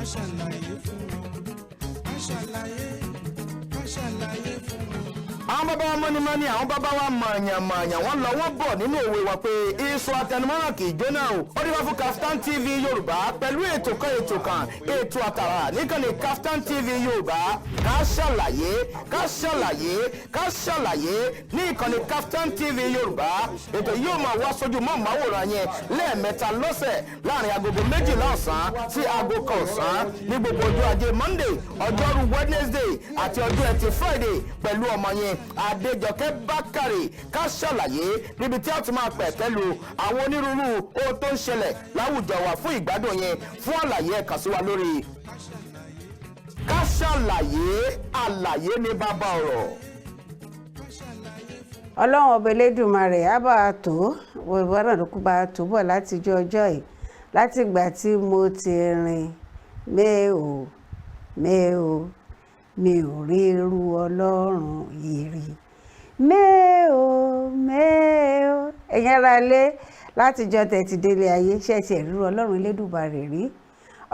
Ká ṣàlàyé fún wọn, ká ṣàlàyé, ká ṣàlàyé fún wọn. Àwọn bàbá wa mọ́nímọ́ní, àwọn bàbá wa mọ̀ọ̀yàn mọ̀ọ̀yàn, wọ́n lọ, wọ́n bọ̀ nínú òwe wa pé iṣu atẹnumọ́ràn kì í jóná o. Ó dé wá fún Kaftan TV Yorùbá pẹ̀lú ètò kan, ètò kan, ètò àtàrà níkànnì Kaftan TV Yorùbá, Ká Ṣàlàyé, Ká Ṣàlàyé, Ká Ṣàlàyé ní ìkànnì Kaftan TV Yorùbá. Ètò yóò máa wá sójú mọ́ màwòrán yẹn lẹ́ẹ̀mẹ́ta lọ́sẹ̀, láàrin agogo 12 ọ̀sán sí aago 1 ọ̀sán, ní gbogbo ọjọ́ ajé Monday, ọjọ́rú Wednesday àti ọjọ́ ẹtì Friday, pẹ̀lú ọmọ yẹn Adéjọkẹ́ Bákàrè. Ká Ṣàlàyé, níbi tí a ti máa pẹ̀kẹ́ lu àwọn onírúurú ohun tó ń ṣẹlẹ̀ láwùjọ wa fún ìgbádùn yẹn. Fún àlàyé, ẹ kàn sí wa lórí Ká Ṣàlàyé. Àlàyé ní bàbá ọ̀rọ̀. Ọlọ́run ọba Elédùmarè á bá a tó ìwọ náà, ló kú bá a tó bọ̀ látijọ́ ọjọ́ yìí, látìgbà tí mo ti rìn mẹ́ò mẹ́ò, mi ò rí irú Ọlọ́run yìí rí, mẹ́ò mẹ́ò. Ẹ̀yin ará ilé, látijọ́ tẹ̀ ti délé ayé, ṣe ti ẹ̀rú Ọlọ́run Elédùmarè rí?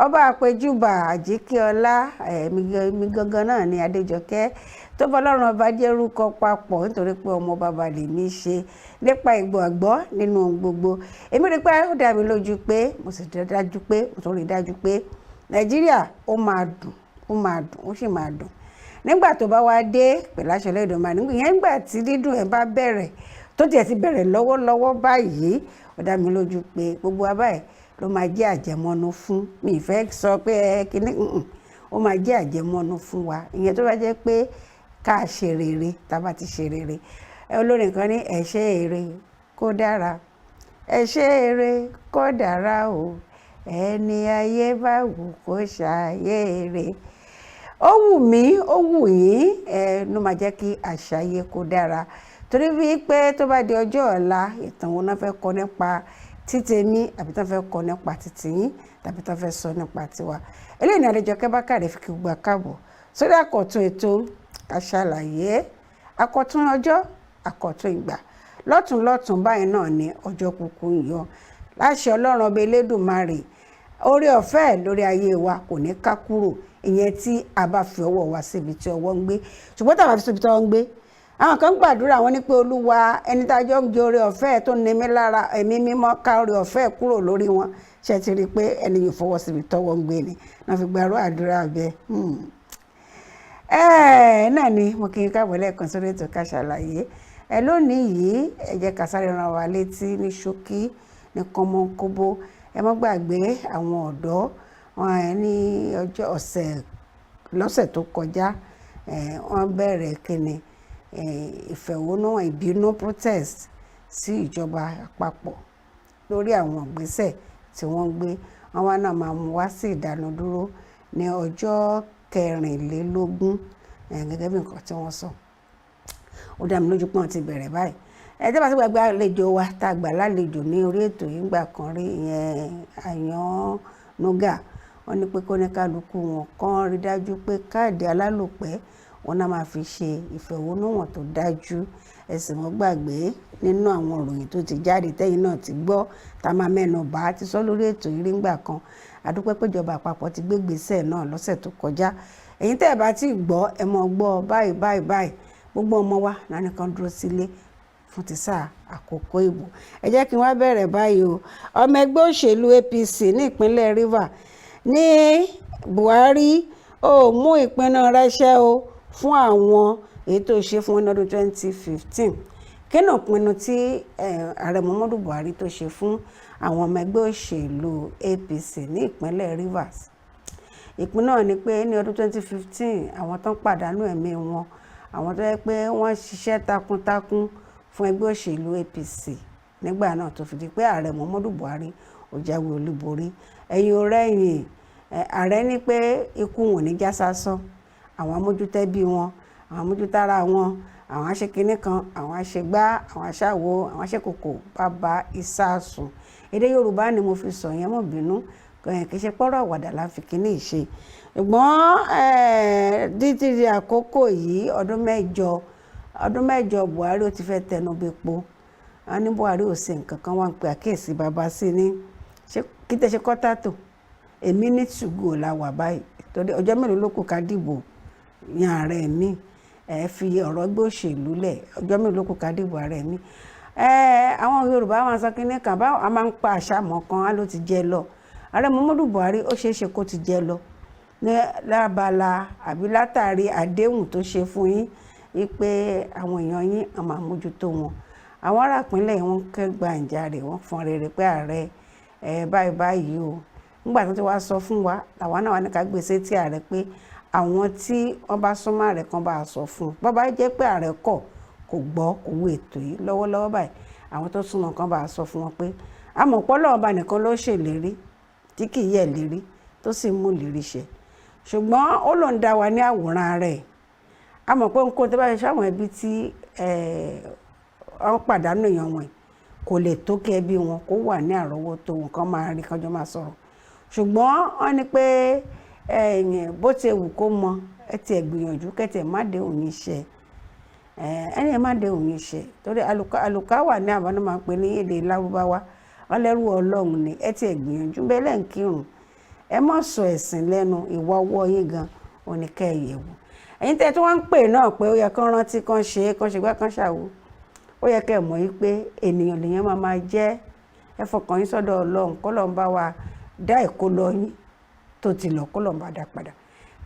Ọba àpèjúbà àjíkíọlá, ẹ̀mí gangan náà ni Adéjọkẹ́ tó bá Ọlọ́run ọba jẹ́ orúkọ papọ̀, nítorí pé ọmọ bàbá lèmi ṣe nípa ìgbàgbọ́ nínú ohun gbogbo. Èmi rí pé ó dá mi lójú pé mo sì dájú pé mo tún rí dájú pé Nàìjíríà ó máa dùn, ó máa dùn, ó sì máa dùn nígbà tó bá wá dé pẹ̀lú àṣẹ Olódùmarè. Nígbà yẹn, nígbà tí dídùn ẹ̀ bá bẹ̀rẹ̀, tó tiẹ̀ ti bẹ̀rẹ̀ lọ́wọ́lọ́wọ́ báyìí, ó dá mi lójú pé gbogbo wa báyìí ló máa jẹ́ àjẹmọ́nú fún mi. Ìfẹ́ sọ pé ẹ kíní, ó máa jẹ́ àjẹmọ́nú fún wa. Ìyẹn tó bá jẹ́ pé ká ṣe rere, tá a bá ti ṣe rere. Olórin kan ní, "Ẹ ṣe eré kó dára, ẹ ṣe eré kó dára o, ẹni ayé bá wù kó ṣàyè eré." Ó wù mí, ó wù yín, ẹ ló máa jẹ́ kí àṣàyè kó dára, torí wípé tó bá di ọjọ́ ọ̀la, ìtàn wo náà fẹ́ kọ nípa títèmi, àbí tó fẹ́ kọ nípa títiyín, tàbí tó fẹ́ sọ nípa tiwa? Eléyìí ní Adéjọkẹ́ Bákàrẹ̀ fi kí gbogbo káàbọ̀ sórí àkọ́tún ètò Ká Ṣàlàyé. Àkọ́tún ọjọ́, àkọ́tún ìgbà, lọ́tún lọ́tún báyìí náà ni ọjọ́ kúkú ń yọ. Láṣẹ Ọlọ́run ọba Elédùmarè, orí ọ̀fẹ́ lórí ayé wa kò ní ká kúrò, ìyẹn tí a bá fi ọwọ́ wa síbi tí ọwọ́ ń gbé. Ṣùgbọ́n tá a bá fi síbi tí ọwọ́ ń gbé, àwọn kan gbàdúrà wọn ní pé, "Olúwa, ẹni tá a jọ ń jẹ oore ọ̀fẹ́ tó ní mí lára, Ẹ̀mí Mímọ́, ká oore ọ̀fẹ́ kúrò lórí wọn." Ṣe ti rí i pé ẹni yóò fọwọ́ síbi tọ́wọ́ ń gbé ni wọ́n fi gbàrú àdúrà bẹ́ẹ̀? Ẹ náà ni mo kí n káàbọ̀ lẹ́ẹ̀kan sórí ètò Ká Ṣàlàyé. Ẹ lónìí yìí, ẹ jẹ́ ká sáré rán wa létí ní ṣókí, ní kọ́mọ́nkóbó. Ẹ má gbàgbé àwọn ọ̀dọ́ wọn ní ọjọ́ ọ̀sẹ̀ lọ́sẹ̀ tó kọjá, wọ́n bẹ̀rẹ̀ kíni, ìfẹ̀hónúhàn ìbínú, protest sí ìjọba àpapọ̀ lórí àwọn ìgbésẹ̀ tí wọ́n ń gbé. Wọ́n wá náà máa mú wá sí ìdánudúró ní ọjọ́ 24, gẹ́gẹ́ bí nǹkan tí wọ́n sọ. Ó dá mi lójú pé wọ́n ti bẹ̀rẹ̀ báyìí. Ẹ tẹ́ bá ti gbàgbé àlejò wa tá a gbà lálejò ní orí ètò yìí ńgbà kan rí, ìyẹn Àyàn Nuga, wọ́n ní pé kó ní kálukú wọn kàn rí dájú pé káàdì alálòpẹ́ wọn náà máa fi ṣe ìfẹ̀hónúhàn tó dájú. Ẹ sì mọ́ gbàgbé nínú àwọn ìròyìn tó ti jáde tẹ́yìn náà ti gbọ́, tá a máa mẹ́nu bà á, ti sọ lórí ètò yìí rí ńgbà kan. Àdúpẹ́ péjọba àpapọ̀ ti gbé ìgbésẹ̀ náà lọ́sẹ̀ tó kọjá. Ẹ̀yin tẹ́ ẹ bá ti gbọ́, ẹ mọ̀ gbọ́ báyìí báyìí báyìí. Gbogbo ọmọ wa náà nìkan dúró sílé fún ti sáà àkókò ìbò. Ẹ jẹ́ kí n wá bẹ̀rẹ̀ báyìí o. Ọmọ ẹgbẹ́ òṣèlú APC ní ìpínlẹ̀ Rivers ní Buhari ó mú ìpinnu rẹ̀ ṣẹ o fún àwọn èyí tó ṣe fún wọn lọ́dún 2015. Kí ni ìpinnu tí ààrẹ Muhammadu Buhari tó ṣe fún àwọn ọmọ ẹgbẹ́ òṣèlú APC ní ìpínlẹ̀ Rivers? Ìpinnu náà ni pé ní ọdún 2015, àwọn tó ń pàdánù ẹ̀mí wọn, àwọn tó yẹ pé wọ́n ṣiṣẹ́ takuntakun fún ẹgbẹ́ òṣèlú APC nígbà náà, tó fi di pé ààrẹ Muhammadu Buhari ó jáwé olúborí, ẹ̀yìn ọ̀rẹ́yìn, ààrẹ ní pé ikú wọn ò ní já sásán, àwọn amójútẹ́bí wọn, àwọn amójútára wọn, àwọn aṣekínní kan, àwọn aṣegbá, àwọn aṣáwo, àwọn aṣekòkò bàbá ìsásùn. Èdè Yorùbá ni mo fi sọ yẹn, mọ̀ bínú, kì í ṣe pọ́rọ̀ àwàdà la fi kíní ṣe. Ṣùgbọ́n títí di àkókò yìí, ọdún 8, ọdún 8 Buhari ó ti fẹ́ tẹnu bepo. Wọn ní Buhari ò ṣe nǹkan kan, wọn ń pe àkíyèsí bàbá sí ní ṣé kí tẹ́ ṣe kọ́tà tó. A minute to go la wà báyìí, torí ọjọ́ mélòó ló kù ká dìbò yan ààrẹ mi? Ẹ fi ọ̀rọ̀ gbé òṣèlú lẹ̀. Ọjọ́ mélòó ló kù ká dìbò ààrẹ mi? Àwọn Yorùbá máa sọ kínní kan báwọn a máa ń pa àṣà mọ́ kan á ló ti jẹ lọ. Ààrẹ Muhammadu Buhari, ó ṣeé ṣe kó ti jẹ lọ ní lábala àbí látàrí àdéhùn tó ṣe fún yín wípé àwọn èèyàn yín á máa mójútó wọn. Àwọn ará ìpínlẹ̀ wọn ké gbàǹjarè, wọ́n fọn rere pé ààrẹ ẹ báyìí báyìí o. Nígbà tó ti wá sọ fún wa, làwa náà wà ní ká gbé sétí ààrẹ pé àwọn tí wọ́n bá súnmọ́ ààrẹ kan bá a sọ fún un. Bọ́ bá jẹ́ pé ààrẹ kọ̀, kò gbọ́, kò wo ètò yìí lọ́wọ́lọ́wọ́ báyìí, àwọn tó súnmọ́ kan bá a sọ fún wọn pé àmọ̀pọ̀ Ọlọ́run bá nìkan ló ṣèlérí tí kì í yẹ̀ lérí, tó sì mú ìlérí ṣẹ, ṣùgbọ́n ó lòun dá wa ní àwòrán rẹ̀. A mọ̀ pé nǹkan tó bá ṣe sáwọn ẹbí tí wọ́n pàdánù èèyàn wọn kò lè tó kí ẹbí wọn kó wà ní àrọ́wọ́tó wọn, kán máa rí, kán jọ máa sọ̀rọ̀. Ṣùgbọ́n wọ́n ní pé bó ti wù kó mọ, ẹ tiẹ̀ gbìyànjú kẹ́tì ẹ̀ má dé òun iṣẹ́ ẹni, ẹ má dé òun iṣẹ́, torí àlùkà wà ní àbáná máa ń pè ní èdè Lárúbáwá, wọ́n lẹ́rú Ọlọ́run ni. Ẹ tiẹ̀ gbìyànjú bẹ́ẹ̀ lẹ́ ń kírun, ẹ má sọ ẹ̀sìn lẹ́nu. Ìwà ọwọ́ yín gan oníkẹ́ ẹ̀yẹ̀wò. Ẹ̀yin tẹ́ tí wọ́n ń pè náà pé ó yẹ kán rántí, kán ṣe é, kán ṣe gbá, kán ṣàwo, ó yẹ kẹ́ ẹ̀ mọ̀ yí pé ènìyàn lèèyàn máa máa jẹ́. Ẹ fọkàn yín sọ́dọ̀ Ọlọ́run, kọ́lọ́run bá wa dá ìkólọ yín tó ti lọ, kọ́lọ́run bá dá padà.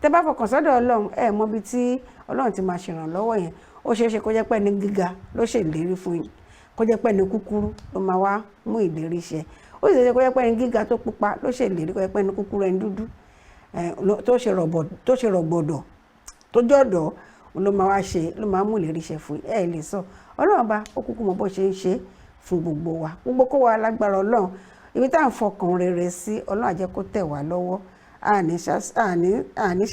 Tẹ́ bá fọkàn sọ́dọ̀ Ọlọ́run, ẹ mọ̀ bí tí Ọlọ́run ti máa ṣèrànlọ́wọ́ yẹn. Ó ṣeé ṣe kó jẹ́ pé ní gíga ló ṣèlérí fún yín, kó jẹ́ pé ní kúkúrú ló máa wá mú ìlérí ṣẹ. Ó sì ṣeé ṣe kó jẹ́ pé ní gíga tó pupa ló ṣèlérí, kó jẹ́ pé ní kúkúrú, ẹni dúdú tó ṣe rọ̀gbọ̀dọ̀, tó jọ̀dọ̀ ló máa wá ṣe, ló máa mú ìlérí ṣẹ fún yín. Ẹ lè sọ. Ọlọ́run bá ó kúkú mọ bó ṣe ń ṣe fún gbogbo wa, gbogbo kó wa lágbára Ọlọ́run. Ibi tá à ń fọkàn rere sí, Ọlọ́run á jẹ́ kó tẹ̀ wá lọ́wọ́. Àní ṣàṣedànù, àní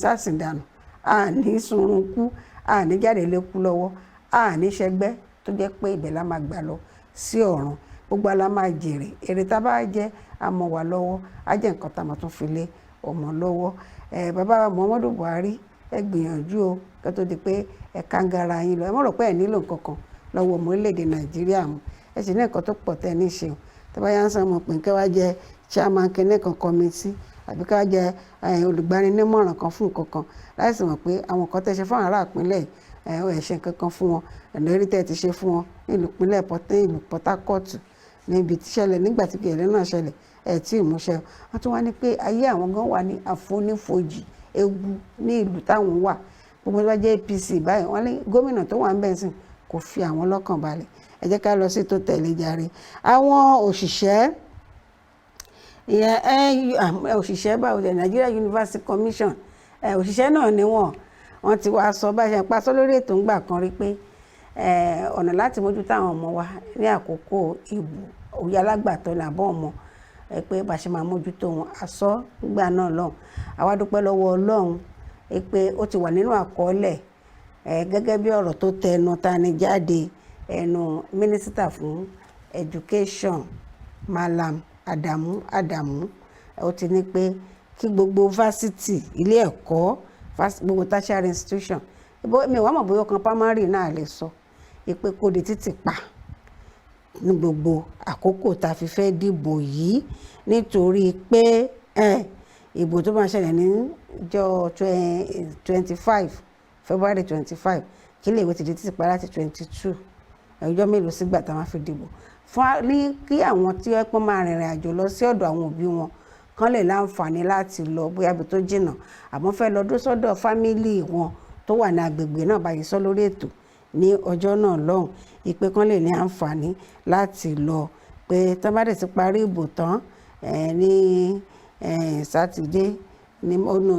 ṣàṣìdànù, àní sunrun kú, àní jáde lékú lọ́wọ́, àní ṣẹgbẹ́ tó jẹ́ pé ibẹ̀ la máa gbà lọ sí ọ̀run. Gbogbo ala máa jèrè. Èrè tá a bá jẹ́ á mọ́ wa lọ́wọ́, á jẹ́ nǹkan tá a máa tún fi lé ọmọ lọ́wọ́. Bàbá Muhammadu Buhari, ẹ gbìyànjú o, kí ó tó di pé ẹ kángára yín lọ. Ẹ má rò pé ẹ nílò nǹkan kan lọ́wọ́ ọmọ orílẹ̀-èdè Nàìjíríà mọ́. Ẹ sì ní nǹkan tó pọ̀ tẹ́ ẹ ní ṣe o. Tó bá yá ń sọ ọmọ pé kí wá jẹ chairman kinní kan committee, àbí ká jẹ olùgbaninímọ̀ràn kan fún nǹkan kan, láì sì mọ̀ pé àwọn nǹkan tẹ́ ṣe fún àwọn ará ìpínlẹ̀ ẹ ṣe nǹkan kan fún wọn. Ìlérí tẹ́ ti ṣe fún wọn nílùú ìpínlẹ̀ Port, ìlú Port Harcourt, níbi tí ṣẹlẹ̀ nígbà tí ìṣẹ̀lẹ̀ náà ṣẹlẹ̀, ẹ tí ì múṣẹ. Wọ́n tún wá ní pé ayé àwọn gan wà ní àfonífojì ewu ní ìlú táwọn wà. Gbogbo tó bá jẹ́ APC báyìí, wọ́n ní gómìnà tó wà ń bẹ̀ sìn kò fi àwọn lọ́kàn balẹ̀. Ẹ jẹ́ ká lọ sí tó tẹ̀lé jàre. Àwọn òṣìṣẹ́ ìyẹn òṣìṣẹ́ báwo jẹ́ Nigeria University Commission, òṣìṣẹ́ náà ni wọ́n ti wá sọ bá ṣe ń pa sọ lórí ètò ńgbà kan rí pé ọ̀nà láti mójútó àwọn ọmọ wa ní àkókò ìbò, òye alágbàtọ́ ní àbọ̀ ọmọ pé bá ṣe máa mójútó wọn, àsọ nígbà náà lọ́hùn. Àwa dúpẹ́ lọ́wọ́ Ọlọ́run pé ó ti wà nínú àkọọ́lẹ̀, gẹ́gẹ́ bí ọ̀rọ̀ tó tẹnu tani jáde, ẹnu mínísítà fún education, Malam Adamu Adamu. Ó ti ní pé kí gbogbo fásitì, ilé ẹ̀kọ́, gbogbo tertiary institution, mi ò wá mọ̀ bóyá ọkàn primary náà lè sọ pé kó di títì pa ní gbogbo àkókò tá a fi fẹ́ dìbò yìí, nítorí pé ìbò tó máa ṣẹlẹ̀ níjọ́ 25, February 25, kí ilé ìwé ti di títì pa láti 22, ọjọ́ mélòó sígbà tá a máa fi dìbò, fún ní kí àwọn tí wọ́n pọ́n máa rìnrìn àjò lọ sí ọ̀dọ̀ àwọn òbí wọn kán lè láǹfààní láti lọ, bóyá ibi tó jìnnà, àmọ́ fẹ́ lọ dúró sọ́dọ̀ family wọn tó wà ní agbègbè náà báyìí. Sọ lórí ètò ní ọjọ́ náà lọ́hùn ìpè kan lè ní àǹfààní láti lọ, pé tán bá dẹ̀ ti parí ìbò tán ní Sátidé ní ọ̀nà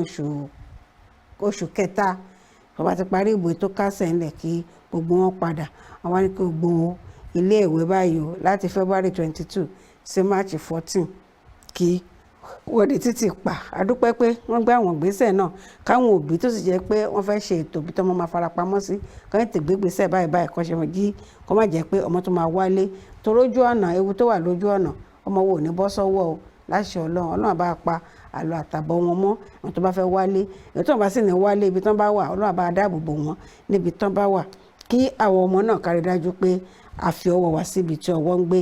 oṣù kẹta, tó bá ti parí ìbò tó kásẹ̀ ńlẹ̀, kí gbogbo wọn padà. Àwọn ní kí gbogbo iléèwé báyìí o, láti February 22 sí March 14, kí wọ́n di títì pa. Àdúpẹ́ pé wọ́n gbé àwọn ìgbésẹ̀ náà, káwọn òbí tó sì jẹ́ pé wọ́n fẹ́ ṣe ètò òbí tọ́mọ máa farapamọ́ sí, kán tètè gbé ìgbésẹ̀ báyìí báyìí, kán ṣe wọn jí, kó má jẹ́ pé ọmọ tó máa wálé torójú ọ̀nà, ewu tó wà lójú ọ̀nà, ọmọ wo ò ní bọ́ sọ́wọ́ o. Láṣẹ Ọlọ́run, Ọlọ́run bá pa àlọ́ àtàbọ̀ wọn mọ́, àwọn tó bá fẹ́ wálé. Èyí tó bá sì ní wálé, ibi tán bá wà, Ọlọ́run bá dáàbò bò wọ́n níbi tán bá wà. Kí àwọn ọmọ náà kárí dájú pé a fi ọwọ́ wa síbi tí ọwọ́ ń gbé.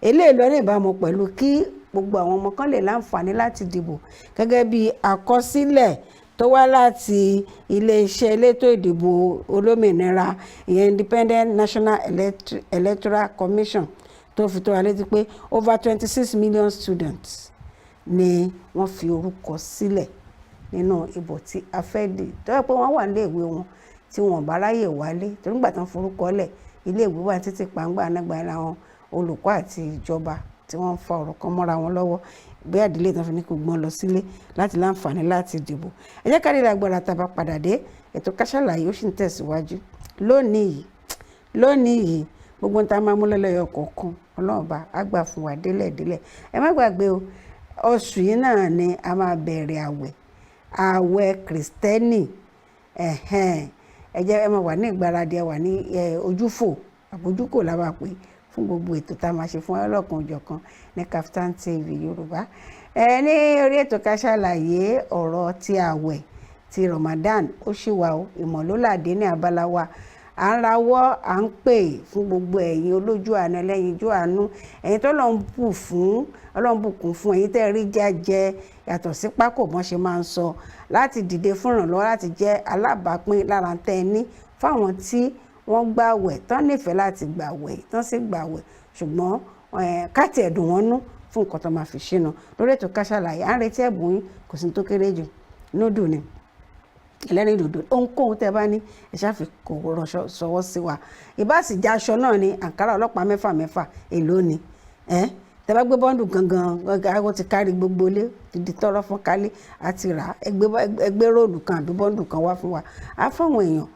Eléyìí lọ ní ìbámu pẹ̀lú kí gbogbo àwọn ọmọ kan lè láǹfààní láti dìbò gẹ́gẹ́ bí àkọsílẹ̀ tó wá láti iléeṣẹ́ elétò ìdìbò olómìnira, ìyẹn Independent National Electoral Commission, tó fi tó wa létí pé over 26 million students ni wọ́n fi orúkọ sílẹ̀ nínú ìbò tí a fẹ́ dì, tó yẹ pé wọ́n wà nílé ìwé wọn tí wọ́n bá ráyè wálé, torí nígbà tán forúkọ lẹ̀, ilé ìwé wà títí pàǹgbà anágbà làwọn olùkọ́ àti ìjọba tí wọ́n ń fa ọ̀rọ̀ kan mọ́ra wọn lọ́wọ́ bí àdílé tán fi ní kó gbọ́n lọ sílé láti láǹfààní láti dìbò. Ẹ jẹ́ ká rí agbára tá a bá padà dé. Ètò Ká Sálàyé ó sì ń tẹ̀síwájú lónìí yìí. Lónìí yìí, gbogbo tá a máa mú lẹ́lẹ́yọ kọ̀ọ̀kan, Ọlọ́run bá á gbà fún wa délẹ̀ délẹ̀. Ẹ má gbàgbé o, oṣù yìí náà ni a máa bẹ̀rẹ̀ àwẹ̀, àwẹ̀ Kìrìsìtẹ́nì. Ẹ jẹ́ ẹ máa wà ní ìgbáradì, ẹ wà ní ojúfò àbójúkò la máa pè fún gbogbo ètò tá a máa ṣe fún ọlọ́kan òjọ̀kan ní Kaftan TV Yorùbá. Ẹ ní orí ètò Ká Sálàyé, ọ̀rọ̀ ti àwẹ̀ ti Ramadan ó ṣì wà o. Ìmọ̀lólàdé ní abala wa, à ń rawọ́, à ń pè fún gbogbo ẹ̀yin olójú àánú, ẹlẹ́yinjú àánú, ẹ̀yin tó lọ́n bù fún, Ọlọ́run bùkún fún, ẹ̀yin tẹ́ rí jájẹ yàtọ̀ sí pákó bọ́n ṣe máa ń sọ, láti dìde fún ìrànlọ́wọ́, láti jẹ́ alábàápín lára tẹ́ ẹ ní fáwọn tí wọ́n gbàwẹ̀, tán nífẹ̀ẹ́ láti gbàwẹ̀, tán sì gbàwẹ̀, ṣùgbọ́n káàtì ẹ̀dùn wọn nú fún nǹkan tó máa fi ṣínu. Lórí ètò Ká Sálàyé, à ń retí ẹ̀bùn yín. Kò sí tó kéré jù, núdù ni, ẹlẹ́rìn dòdò, ohunkóhun tẹ́ bá ní, ẹ ṣáfi kò rọṣọ sọwọ́ sí wa. Ìbá sì jẹ́ aṣọ náà ni, àǹkárá ọlọ́pàá mẹ́fà mẹ́fà, èló ni ẹ́? Tẹ́ bá gbé bundle gangan, ó ti kárí gbogbo ilé, ti di tọ́rọ́ fún kálí àti rà. Ẹgbẹ́ roll kan àbí bundle kan wá fún wa, á fáwọn èèyàn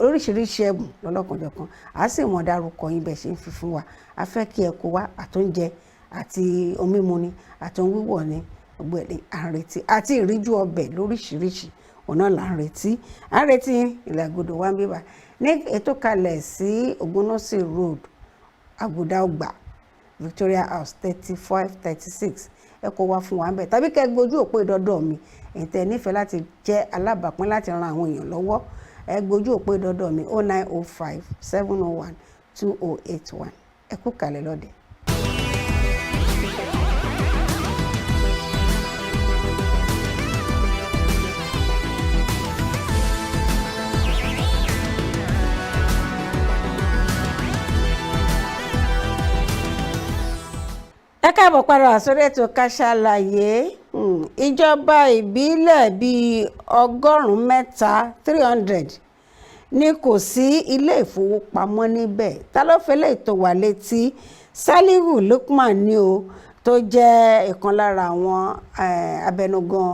oríṣiríṣi ẹ̀bùn lọ́lọ́kanjọ̀kan, á sì mọ̀ dárúkọ yín bẹ́ẹ̀ ṣe ń fi fún wa. A fẹ́ kí ẹ kó wá, àtóúnjẹ àti omi mímu ni, àti ohun wíwọ̀ ni, gbogbo ẹ̀ ní à ń retí, àti ìríjú ọbẹ̀ lóríṣiríṣi ọ̀nà là ń retí. À ń retí ilẹ̀ àgọ́dọ̀ wa ń bíbà ní ètò kalẹ̀ sí Ògúnnọ́sì Road, Àgùdà Ọgbà, Victoria House, 35, 36. Ẹ kó wá fún wa ń bẹ̀, tàbí kẹ́ gbójú òpó ìdọ́dọ̀ mi. Ẹ̀yin tẹ́ nífẹ̀ẹ́ láti jẹ́ alábàápín, láti ran àwọn èèyàn lọ́wọ́, ẹ gbójú òpó ìdọ́dọ̀ mi: 09057012081. Ẹ kú kalẹ̀ lọ́dẹ̀. Ẹ káàbọ̀ padà sórí ètò Ká Sálàyé. Ìjọba ìbílẹ̀ bíi 300, 300, ní kò sí ilé ìfowópamọ́ níbẹ̀. Ta ló fẹ́ lè tó wà létí? Salihu Lukman ni o, tó jẹ́ ìkan lára àwọn abẹnugan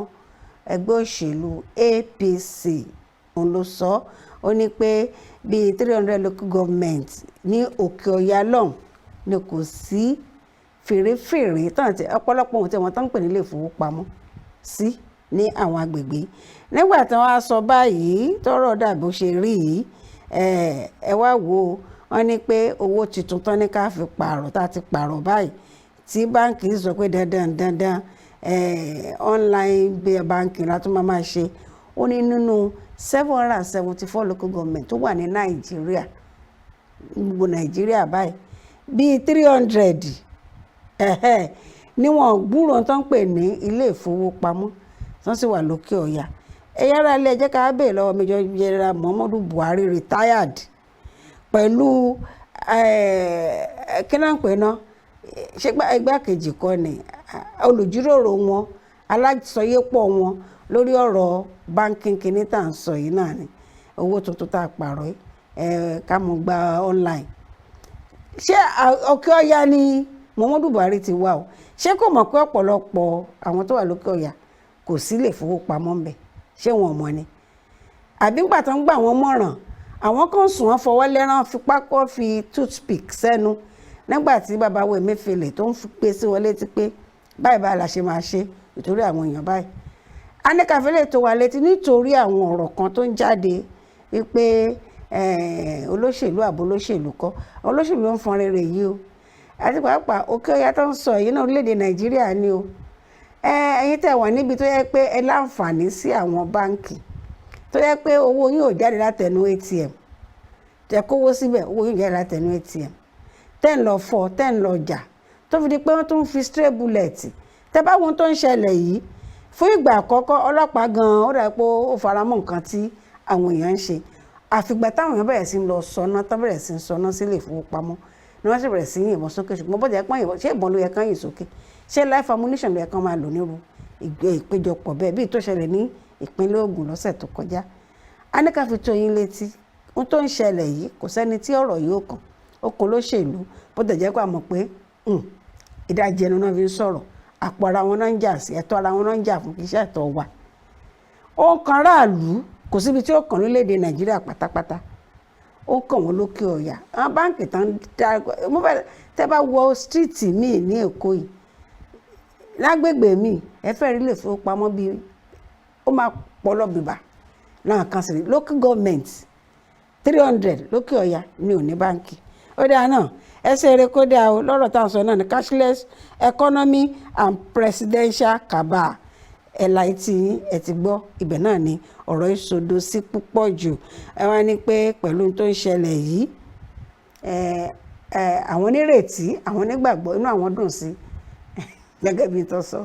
ẹgbẹ́ òṣèlú APC, òun ló sọ. Ó ní pé bíi 300 local government ní Òkè Ọ̀yà lọ́hùn ni kò sí fèrèfèrè tán àti ọ̀pọ̀lọpọ̀ ohun tí wọ́n tán ń pè nílé ìfowópamọ́ sí ní àwọn agbègbè. Nígbà tí wọ́n á sọ báyìí, tọ́rọ̀ dàbí ó ṣe rí yìí, ẹ wá wò ó, wọ́n ní pé owó tuntun tán ní ká fi pààrọ̀, tá a ti pààrọ̀ báyìí, tí báǹkì sọ pé dandan dandan online banking la tún máa ṣe. Ó ní nínú 774 local government tó wà ní Nàìjíríà, gbogbo Nàìjíríà báyìí, bíi 300 níwọ̀n gbúrò tó ń pè ní ilé ìfowópamọ́ tó sì wà lókè ọ̀yà. Ẹ̀yà ara ilé, ẹ̀jẹ̀ ká bèè lọ́wọ́ Major General Muhammadu Buhari, retired, pẹ̀lú kí náà ń pè ná, ṣé igbákejì kọ́ ni, olùjíròrò wọn, aláṣọyépọ̀ wọn lórí ọ̀rọ̀ banking kìíní tá à ń sọ yìí náà ni owó tuntun tá a pààrọ̀ yìí, ká mọ̀ gba online. Ṣé Òkè Ọ̀yà ni Muhammadu Buhari ti wá o? Ṣé kò mọ̀ pé ọ̀pọ̀lọpọ̀ àwọn tó wà lókè ọ̀yà kò sí lè fowópamọ́ ńbẹ̀? Ṣé wọn mọ̀ ni? Àbí ńgbà tó ń gbà wọ́n mọ̀ràn, àwọn kan sùn, wọ́n fọwọ́ lẹ́rán, fipá kọ́ fi toothpick sẹ́nu nígbà tí bàbá wo Emefiele tó ń pè sí wọn létí pé báyìí báyìí la ṣe máa ṣe nítorí àwọn èèyàn báyìí. A ní káfílẹ̀ tó wà létí nítorí àwọn ọ̀rọ̀ kan tó ń jáde wípé olóṣèlú àbò olóṣèlú kọ́, olóṣèlú ló ń fọn rere yìí o. Àti pàápàá Òkè Ọ̀yà tó ń sọ yìí náà, orílẹ̀-èdè Nàìjíríà ni o. Ẹ̀yin tẹ́ wà níbi tó yẹ pé ẹ láǹfààní sí àwọn báǹkì, tó yẹ pé owó yín ò jáde látẹnu ATM, tẹ́ kówó síbẹ̀, owó yín ò jáde látẹnu ATM, tẹ́ ń lọ fọ, tẹ́ ń lọ jà, Tó fi di pé wọ́n tún fi stray bullet. Tẹ́ bá wọn tó ń ṣẹlẹ̀ yìí fún ìgbà àkọ́kọ́, ọlọ́pàá gan-an ó dà pé ó faramọ́ nǹkan tí àwọn èèyàn ń ṣe, àfìgbà táwọn èèyàn bẹ̀rẹ̀ sí ń lọ sọná, tó bẹ̀rẹ̀ sí ń sọná sílé ìfowópamọ́ ni wọ́n sì bẹ̀rẹ̀ sí yìnbọn sókè. Ṣùgbọ́n bọ́jà pọ́n yìnbọn, ṣé ìbọn ló yẹ kán yìn sókè? Ṣé live ammunition ló yẹ kán máa lò nírú ìpéjọpọ̀ bẹ́ẹ̀, bí tó ṣẹlẹ̀ ní ìpínlẹ̀ Ògùn lọ́sẹ̀ tó kọjá? A ní ká fi tó yín létí ohun tó ń ṣẹlẹ̀ yìí. Kò sẹ́ni tí ọ̀rọ̀ yìí ó kàn, ó kò lóṣèlú, bó tẹ̀ jẹ́ pé a mọ̀ pé ìdajì ẹnu náà fi ń sọ̀rọ̀, àpò ara wọn náà ń jà sí, ẹ̀tọ́ ara wọn náà ń jà fún, kì í ṣe ẹ̀tọ́ wa. Ó ń kan aráàlú, kò síbi tí ó kàn lórílẹ̀‐èdè Nàìjíríà pátápátá, ó kàn wọ́n lókè ọ̀yà. Àwọn báǹkì tán dá, mo fẹ́ tẹ́ bá wọ street míì ní Èkó yìí, lágbègbè míì, ẹ fẹ́ rí lè fowópamọ́ bíi ó máa pọ̀ lọ bìbà náà kan sí. Local government 300 lókè ọ̀yà ní òní báǹkì. Ó dáa náà, ẹ ṣe eré kó dáa o. Lọ́rọ̀ tá à ń sọ náà ní cashless economy and presidential cabal. Ẹ̀ la etí yín, ẹ ti gbọ́. Ibẹ̀ náà ni ọ̀rọ̀ ìṣòdo sí púpọ̀ jù. Ẹ wá ní pé pẹ̀lú ohun tó ń ṣẹlẹ̀ yìí, ẹ ẹ àwọn onírètí, àwọn onígbàgbọ́, inú àwọn dùn sí, gẹ́gẹ́ bí tó sọ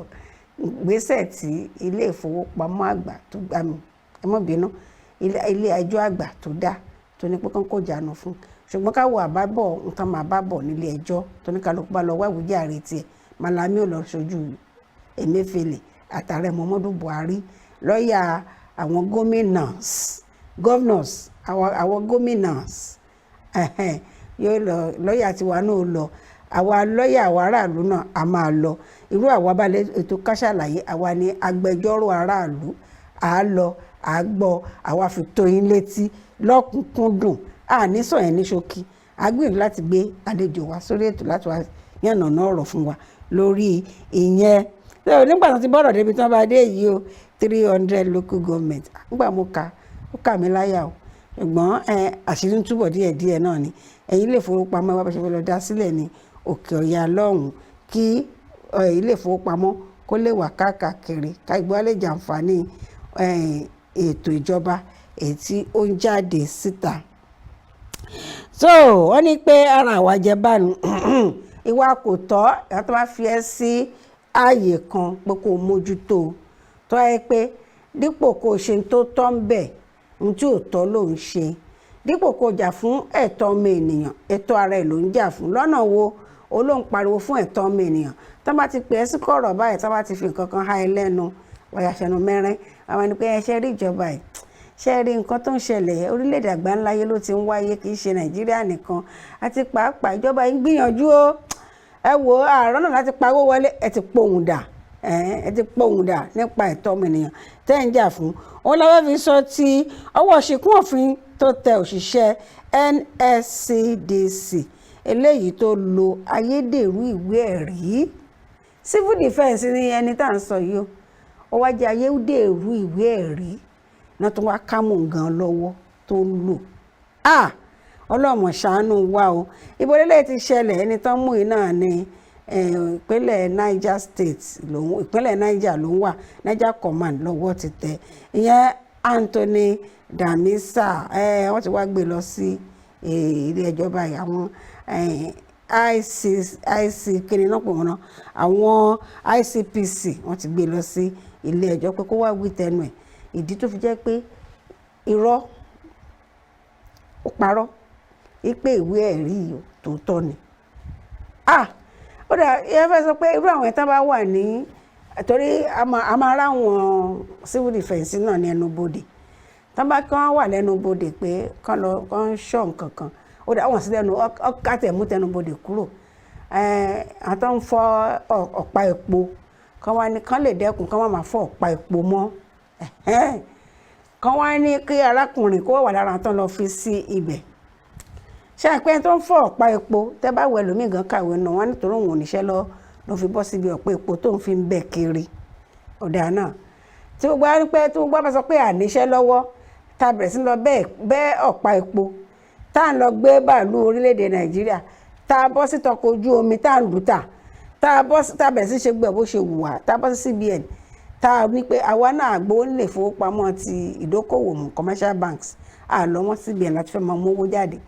gbèsè tí ilé ìfowópamọ́ àgbà tó gbà mí, ẹ má bínú, ilé ẹjọ́ àgbà tó dá, tó ní pé kán kó jánu fún. Ṣùgbọ́n ká wo àbábọ̀ nǹkan máa bá bọ̀ nílé ẹjọ́, tó ní kálukú bá lọ wá ìwíjàre tiẹ̀. Malami ò lọ ṣojú Emefiele àtàrẹ Muhammadu Buhari, lọ́ọ̀yà àwọn gómìnàs, governors, àwọn gómìnàs yóò lọ, lọ́ọ̀yà tiwa náà lọ, àwa lọ́ọ̀yà àwa aráàlú náà a máa lọ. Irú àwa balẹ̀ ètò Ká Ṣàlàyé, àwa ni agbẹjọ́rò aráàlú, à á lọ, à á gbọ́, àwa fi tó yín létí lọ́kùnkúndùn. A ní sọ yẹn ní ṣókí. A gbìyànjú láti gbé àlejò wa sórí ètò láti wá yànnàná ọ̀rọ̀ fún wa lórí ìyẹn. Nígbà tó ti bọ́rọ̀ débi tí wọ́n bá dé yìí o, 300 local government, nígbà mo kà, ó kà mí láyà o. Ṣùgbọ́n àṣírí ń túbọ̀ díẹ̀díẹ̀ náà ni. Ẹ̀yin lè fowópamọ́ wá bá ṣe fẹ́ lọ dá sílẹ̀ ní òkè ọ̀yà lọ́hùn, kí ilé ìfowópamọ́ kó lè wà káàkiri, ká ìgbọ́ lè jàǹfààní ètò ìjọba èyí tí ó ń jáde síta. So wọ́n ní pé ara àwa jẹbánu, ìwà kò tọ́. Ìwà tó bá fi ẹ́ sí ààyè kan pé kó o mójútó, tó yẹ pé dípò kó o ṣe tó tọ́ ń bẹ̀, ohun tí ò tọ́ ló ń ṣe. Dípò kó o jà fún ẹ̀tọ́ ọmọ ènìyàn, ẹ̀tọ́ ara ẹ̀ ló ń jà fún. Lọ́nà wo? Ó ló ń pariwo fún ẹ̀tọ́ ọmọ ènìyàn. Tó bá ti pè é sí kọ̀rọ̀ báyìí, tó bá ti fi nǹkan kan há ẹ lẹ́nu, wáyà ṣẹnu mẹ́rin. Àwọn ẹni pé ẹ ṣe rí ìjọba yìí, ṣe rí nǹkan tó ń ṣẹlẹ̀ orílẹ̀-èdè àgbáńláyé ló ti ń wáyé, kì í ṣe Nàìjíríà nìkan. Àti pàápàá ìjọba yìí ń gbìyànjú o. Ẹ wo àárọ̀ náà láti pawó wọlé. Ẹ ti pohùn dà, ẹ ti pohùn dà nípa ẹ̀tọ́ ọmọnìyàn tẹ́ ń jà fún. Òun làwọn fi sọ ti ọwọ́ ṣìkún òfin tó tẹ òṣìṣẹ́ NSCDC eléyìí tó lo ayédèrú ìwé ẹ̀rí. Civil defence ni ẹni tá à ń sọ yìí o. Ó wá jẹ́ ayédèrú ìwé ẹ̀rí náà tó wá kámú gan lọ́wọ́ tó ń lò. Ah, Ọlọ́mọ ṣàánú wa o. Ibo lélẹ̀ ti ṣẹlẹ̀? Ẹni tán mú yìí náà ní ìpínlẹ̀ Niger State lòun, ìpínlẹ̀ Niger ló ń wà, Niger Command lọ́wọ́ ti tẹ̀. Ìyẹn Anthony Damisa. Wọ́n ti wá gbé lọ sí ilé ẹjọ́ báyìí. Àwọn IC IC kíni náà pè wọ́n náà, àwọn ICPC, wọ́n ti gbé lọ sí ilé ẹjọ́ pé kó wá wí tẹnu ẹ̀, ìdí tó fi jẹ́ pé irọ́ ó parọ́ ipe ìwé ẹ̀rí yìí tòótọ́ ni. Ah, ó dà, ẹ fẹ́ sọ pé irú àwọn ẹ̀tàn bá wà ní, torí a máa ráwọn civil defence náà ní ẹnubodè, tán bá kán wà lẹ́nubodè pé kán lọ kán ṣọ́ nǹkan kan, ó dà wọ́n sí lẹ́nu ọ̀kàtẹ̀ mú tẹnubodè kúrò. Àwọn tó ń fọ́ ọ̀pá epo, kán wá ní kán lè dẹ́kun kán má máa fọ́ ọ̀pá epo mọ́, kán wá ní kí arákùnrin kó wà lára tán lọ fi sí ibẹ̀. Ṣé àpẹẹrẹ tó ń fọ́ ọ̀pá epo, tẹ́ bá wọ ẹlòmíì gan kàwé náà, wọ́n nítorí òun ò níṣẹ́ lọ ló fi bọ́ síbi ọ̀pá epo tó ń fi ń bẹ̀ kiri. Ọ̀dà náà tí gbogbo á pẹ́, tí gbogbo á bá sọ pé àníṣẹ́ lọ́wọ́, tá a bẹ̀rẹ̀ sí lọ bẹ́ẹ̀ bẹ́ ọ̀pá epo, tá à ń lọ gbé bàálù orílẹ̀-èdè Nàìjíríà, tá a bọ́ sí tọkọ̀ ojú omi, tá à ń lù tà, tá a bọ́ sí, tá a bẹ̀rẹ̀ sí ṣe gbẹ̀ bó ṣe wù wá, tá a bọ́ sí CBN, tá a ní pé àwa náà gbowó nílé ìfowópamọ́ ti ìdókòwò mú, commercial banks, àlọ́ wọn CBN láti fẹ́ máa mú owó jáde.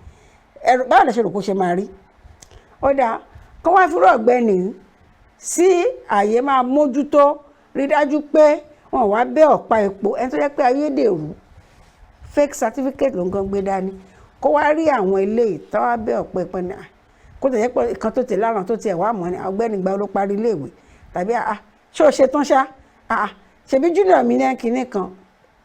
Ẹ̀rù báwo lè ṣe rò kó ṣe máa rí? Ó dáa. Kó wá fi rú ọ̀gbẹ́ni sí àyè máa mójútó, rí dájú pé wọn wá bẹ́ ọ̀pá epo. Ẹni tó jẹ́ pé ayédèrú, fake certificate ló ń gan gbé dání, kó wá rí àwọn eléyìí tó wá bẹ́ ọ̀pá epo ní, kó tẹ̀ jẹ́ pé ìkan tó tẹ̀ lára tó tiẹ̀ wá mọ́ ni, ọ̀gbẹ́ni gba ló parí iléèwé, tàbí ṣé o ṣe tán ṣá, ṣebí junior mi ní kinní kan.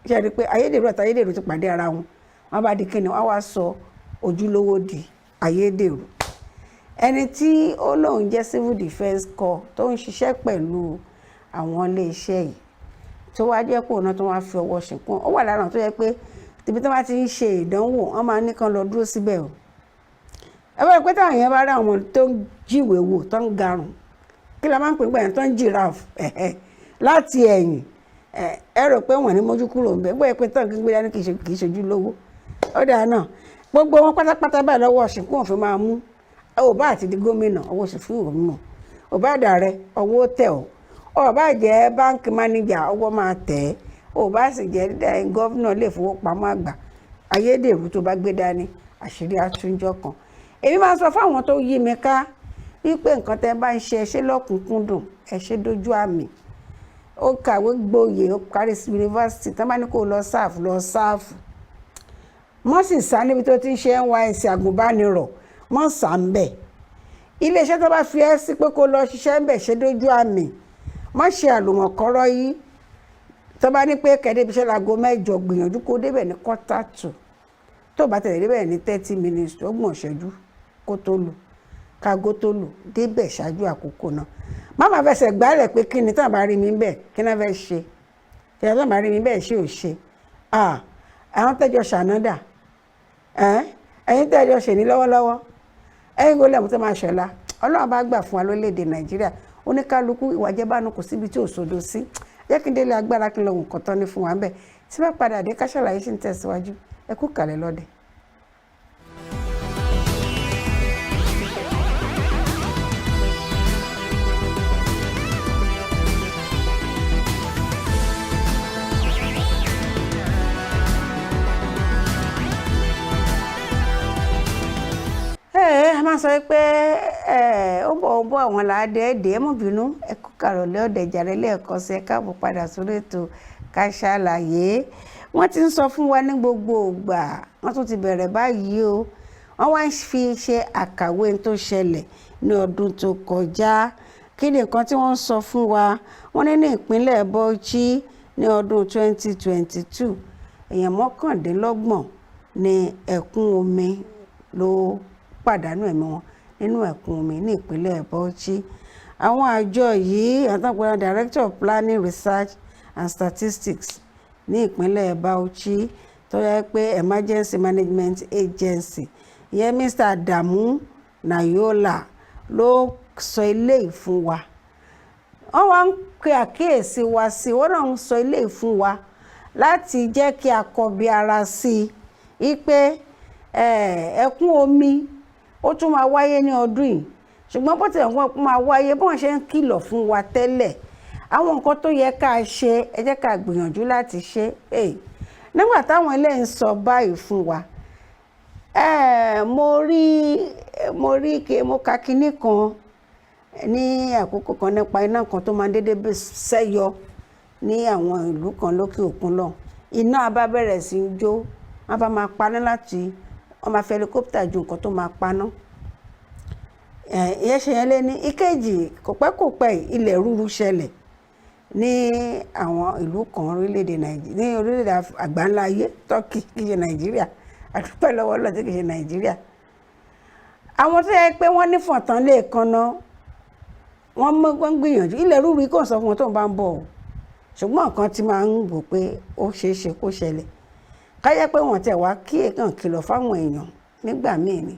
Ṣe rí i pé ayédèrú àti ayédèrú ti pàdé ara wọn, wọn bá di kíni, wọn wá sọ ojúlówó di ayédèrú. Ẹni tí ó lóun jẹ́ civil defence corps tó ń ṣiṣẹ́ pẹ̀lú àwọn iléeṣẹ́ yìí, tó wá jẹ́ pé òun náà tó wá fi ọwọ́ ṣìnkún, ó wà lára tó yẹ pé tìbí tó bá ti ń ṣe ìdánwò, wọ́n máa ní kán lọ dúró síbẹ̀ o. Ẹ bá rí pé táwọn èèyàn bá rí àwọn tó ń jíwèé wò, tó ń garùn, kí la máa ń pè nígbà yẹn, tó ń giraffe láti ẹ̀yìn, ẹ rò pé wọ́n ní mójú kúrò ńbẹ̀, bóyá pé tán gbígbé dání kì í ṣojú lówó. Ó dáa náà, gbogbo wọn pátápátá báyìí lọ́wọ́ ṣìnkún òfin máa mú. Ò bá àti di gómìnà, ọwọ́ ṣìnkún òfin mú. Ò bá dàrẹ, ọwọ́ tẹ̀ ọ́. Ò bá jẹ́ báńkì mánéjà, ọwọ́ máa tẹ̀ ẹ́. Ò bá sì jẹ́ gọ́vnà lè fowópamọ́ àgbà, ayédèrú tó bá gbé dání, àṣírí àtúnjọ kan. Èmi máa ń sọ fáwọn tó yí mi ká wípé nǹkan tẹ́ bá ń ṣe, ẹ ṣe lọ́kùnkúndùn, ẹ ṣe dójú àmì. Ó kàwé gboyè, ó parí sí yunifásitì, tán bá ní kó lọ sáàfù, lọ sáàfù. Mọ́ sì sá níbi tó ti ń ṣe NYSC àgùnbánirọ̀, mọ́ sá ń bẹ̀. Iléeṣẹ́ tó bá fi ẹ́ sí pé kó lọ ṣiṣẹ́ ń bẹ̀, ṣe dójú àmì. Má ṣe àlùmọ̀kọ́rọ́ yìí. Tó bá ní pé kẹ́débi iṣẹ́ láago 8, gbìyànjú kó débẹ̀ ní 1:45. Tó bá tẹ̀lé débẹ̀ ní 30 minutes, 30 ìṣẹ́jú kó tó lù, kágó tó lù, débẹ̀ ṣáájú àkókò náà. Má máa fẹsẹ̀ gbálẹ̀ pé kí ni táwọn bá rí mi bẹ́ẹ̀, kí náà fẹ́ ṣe, kí náà bá rí mi bẹ́ẹ̀, ṣe ò ṣe. Àwọn tẹ́jọ ṣànádà, ẹ̀yin tẹ́jọ ṣèní lọ́wọ́lọ́wọ́, ẹ̀yin kò lẹ́mú tó máa ṣọ̀la. Ọlọ́run bá gbà fún wa lórílẹ̀‐èdè Nàìjíríà, oníkálukú ìwà jẹ́bánu kò síbi tí ò sódò sí. Jẹ́ kí n délé agbára, kí n lọ nǹkan tán ní fún wa ń bẹ̀. Tí bá padà dé, Ká Ṣàlàyé ṣì ń tẹ̀síwájú. Ẹ kú kàlẹ̀ lọ́dẹ. Ẹ máa sọ pé ó bọ̀, ó bọ̀, àwọn làádẹ́ ẹ̀dẹ́, ẹ mọ̀ bínú. Ẹ kú kàrọ̀lẹ́ ọ̀dẹ̀ jàre lẹ́ẹ̀kan sí. Ẹ káàbọ̀ padà sórí ètò Ká Ṣàlàyé. Wọ́n ti ń sọ fún wa ní gbogbo ìgbà, wọ́n tún ti bẹ̀rẹ̀ báyìí o. Wọ́n wá ń fi ṣe àkàwé tó ṣẹlẹ̀ ní ọdún tó kọjá. Kí ni nǹkan tí wọ́n ń sọ fún wa? Wọ́n ní ní ìpínlẹ̀ Bauchi ní ọdún 2022, èèyàn 29 ní ẹ̀kún omi ló pàdánù ẹ̀mí wọn nínú ẹ̀kún omi ní ìpínlẹ̀ Bauchi. Àwọn àjọ yìí, àtàkùn Director of Planning, Research and Statistics ní ìpínlẹ̀ Bauchi, tó yẹ pé Emergency Management Agency, ìyẹn Mr. Adamu Nayola ló sọ eléyìí fún wa. Wọ́n wá ń pe àkíyèsí wa sí i, wọ́n náà ń sọ eléyìí fún wa láti jẹ́ kí a kọbi ara sí i pé ẹ̀kún omi ó tún máa wáyé ní ọdún yìí. Ṣùgbọ́n bó tilẹ̀ wọ́n máa wáyé, bí wọ́n ṣe ń kìlọ̀ fún wa tẹ́lẹ̀, àwọn nǹkan tó yẹ ká ṣe, ẹ jẹ́ ká gbìyànjú láti ṣe é. Nígbà táwọn eléyìí ń sọ báyìí fún wa, mo rí mo ka kinní kan ní àkókò kan nípa iná kan tó máa ń dédé ṣẹ́yọ ní àwọn ìlú kan lókè òkun lọ. Iná bá bẹ̀rẹ̀ sí í jó, wọ́n bá máa paná láti wọ́n máa fi helicopter ju nǹkan tó máa paná. Ìyẹn ṣe yẹn lé ní. Ìkejì, kò pẹ́ kò pẹ́, ilẹ̀ rúru ṣẹlẹ̀ ní àwọn ìlú kan orílẹ̀-èdè Nàìjíríà, ní orílẹ̀-èdè àgbáńlá ayé, Turkey, kì í ṣe Nàìjíríà, àdúpẹ́ lọ́wọ́ Ọlọ́run tí kì í ṣe Nàìjíríà. Àwọn tó yẹ pé wọ́n ní fọ̀tán lè kanná, wọ́n mọ́, wọ́n gbìyànjú. Ilẹ̀ rúru kò sọ fún wọn tó ń bá ń bọ̀ o, ṣùgbọ́n nǹkan tí máa ń wò pé ó ṣeé ṣe kó ṣẹlẹ̀, káyẹ́ pé wọ́n tẹ̀ wá kí èèkàn kìlọ̀ fáwọn èèyàn nígbà míì ni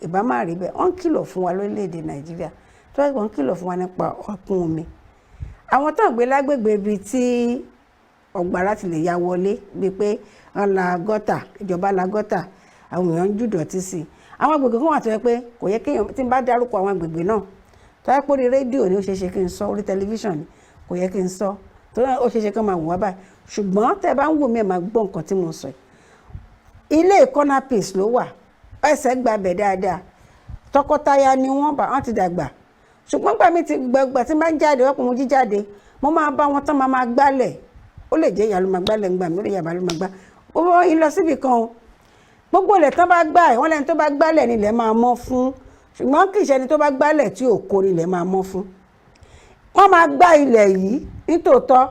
ìbá má rí bẹ́ẹ̀. Wọ́n ń kìlọ̀ fún wa lórílẹ̀‐èdè Nàìjíríà, tó wọ́n ń kìlọ̀ fún wa nípa ọ̀kún omi. Àwọn tó ń gbé lágbègbè ibi tí ọ̀gbàrá ti lè ya wọlé, bíi pé wọ́n la gọ́tà, ìjọba la gọ́tà, àwọn èèyàn ń jù dọ̀tí sí i. Àwọn agbègbè kan wà tó yẹ pé kò yẹ kéèyàn, tí n bá dárúkọ àwọn agbègbè náà, tó yẹ pé orí rédíò ni ó ṣeé ṣe kí n sọ, orí tẹlifíṣàn ni kò yẹ kí n sọ, tó ó ṣeé ṣe kí wọ́n máa wò wá báyìí. Ṣùgbọ́n tẹ́ ẹ bá ń wò mí, ẹ máa gbọ́ nǹkan tí mo sọ yìí. Ilé corner piece ló wà, ẹsẹ̀ gbabẹ̀ dáadáa. Tọkọtaya ni wọ́n bá wọn ti dàgbà, ṣùgbọ́n gbà mí ti gbàgbà tí máa ń jáde, wọ́n pọ̀ mọ́ jíjáde, mo máa bá wọn tán, máa máa gbálẹ̀. Ó lè jẹ́ ìyá ló máa gbálẹ̀ ńgbà mí, ó lè yàbá ló máa gbá. Ó wọ́n yín lọ síbì kan o, gbogbo ilẹ̀ tán bá gbá ẹ̀, wọ́n lẹ́ni tó bá gbálẹ̀ nílẹ̀ máa mọ́ fún, ṣùgbọ́n kì í ṣe ẹni tó bá gbálẹ̀ tí ò kó nílẹ̀ máa mọ́ fún. Wọ́n máa gbá ilẹ̀ yìí nítòótọ́,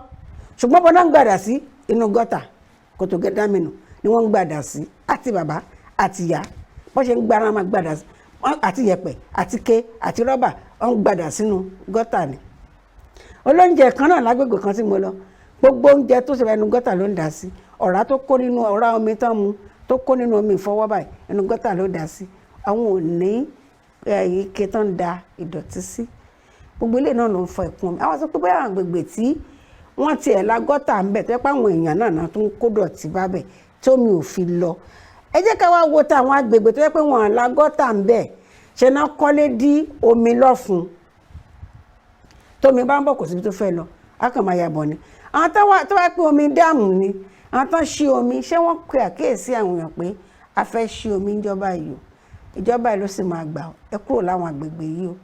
ṣùgbọ́n bọ́n náà ń gbàdà sí inú gọ́tà, kòtò gẹ́dámìnù ni wọ́n ń gbàdà sí. Àti bàbá àti ìyá, bọ́n ṣe ń gbára máa gbàdà sí, àti yẹ̀pẹ̀ àti ké àti rọ́bà, wọ́n ń gbàdà sínú gọ́tà ni. Olóúnjẹ kan náà lágbègbè kan tí mo lọ, gbogbo oúnjẹ tó ṣe ẹnu gọ́tà ló ń dà sí. Ọ̀rá tó kó nínú ọ̀rá omi tán mu, tó kó nínú omi ìfọwọ́ báyìí, ẹnu gọ́tà ló dà sí. Àwọn ò ní ike tó ń da ìdọ̀tí sí. Gbogbo ilé náà ló ń fọ ẹ̀kún omi. Àwọn sọ pé bóyá àwọn agbègbè tí wọ́n tiẹ̀ la gọ́tà ń bẹ̀, tó yẹ pé àwọn èèyàn náà náà tó ń kó dọ̀tí bá bẹ̀ tómi ò fi lọ. Ẹ jẹ́ ká wá wo táwọn agbègbè tó yẹ pé wọ́n la gọ́tà ń bẹ̀, ṣe náà kọ́lé dí omi lọ́fun. Tómi bá ń bọ̀, kò síbi tó fẹ́ lọ, á kàn máa yàbọ̀ ni. Àwọn tó wá pé omi dáàmù ni àwọn tó ń ṣí omi, ṣé wọ́n pe àkíyèsí àwọn èèyàn pé a fẹ́ ṣí omi níjọba yìí o, ìjọba yìí ló sì máa gbà ẹ kúrò láwọn àgbègbè yìí o?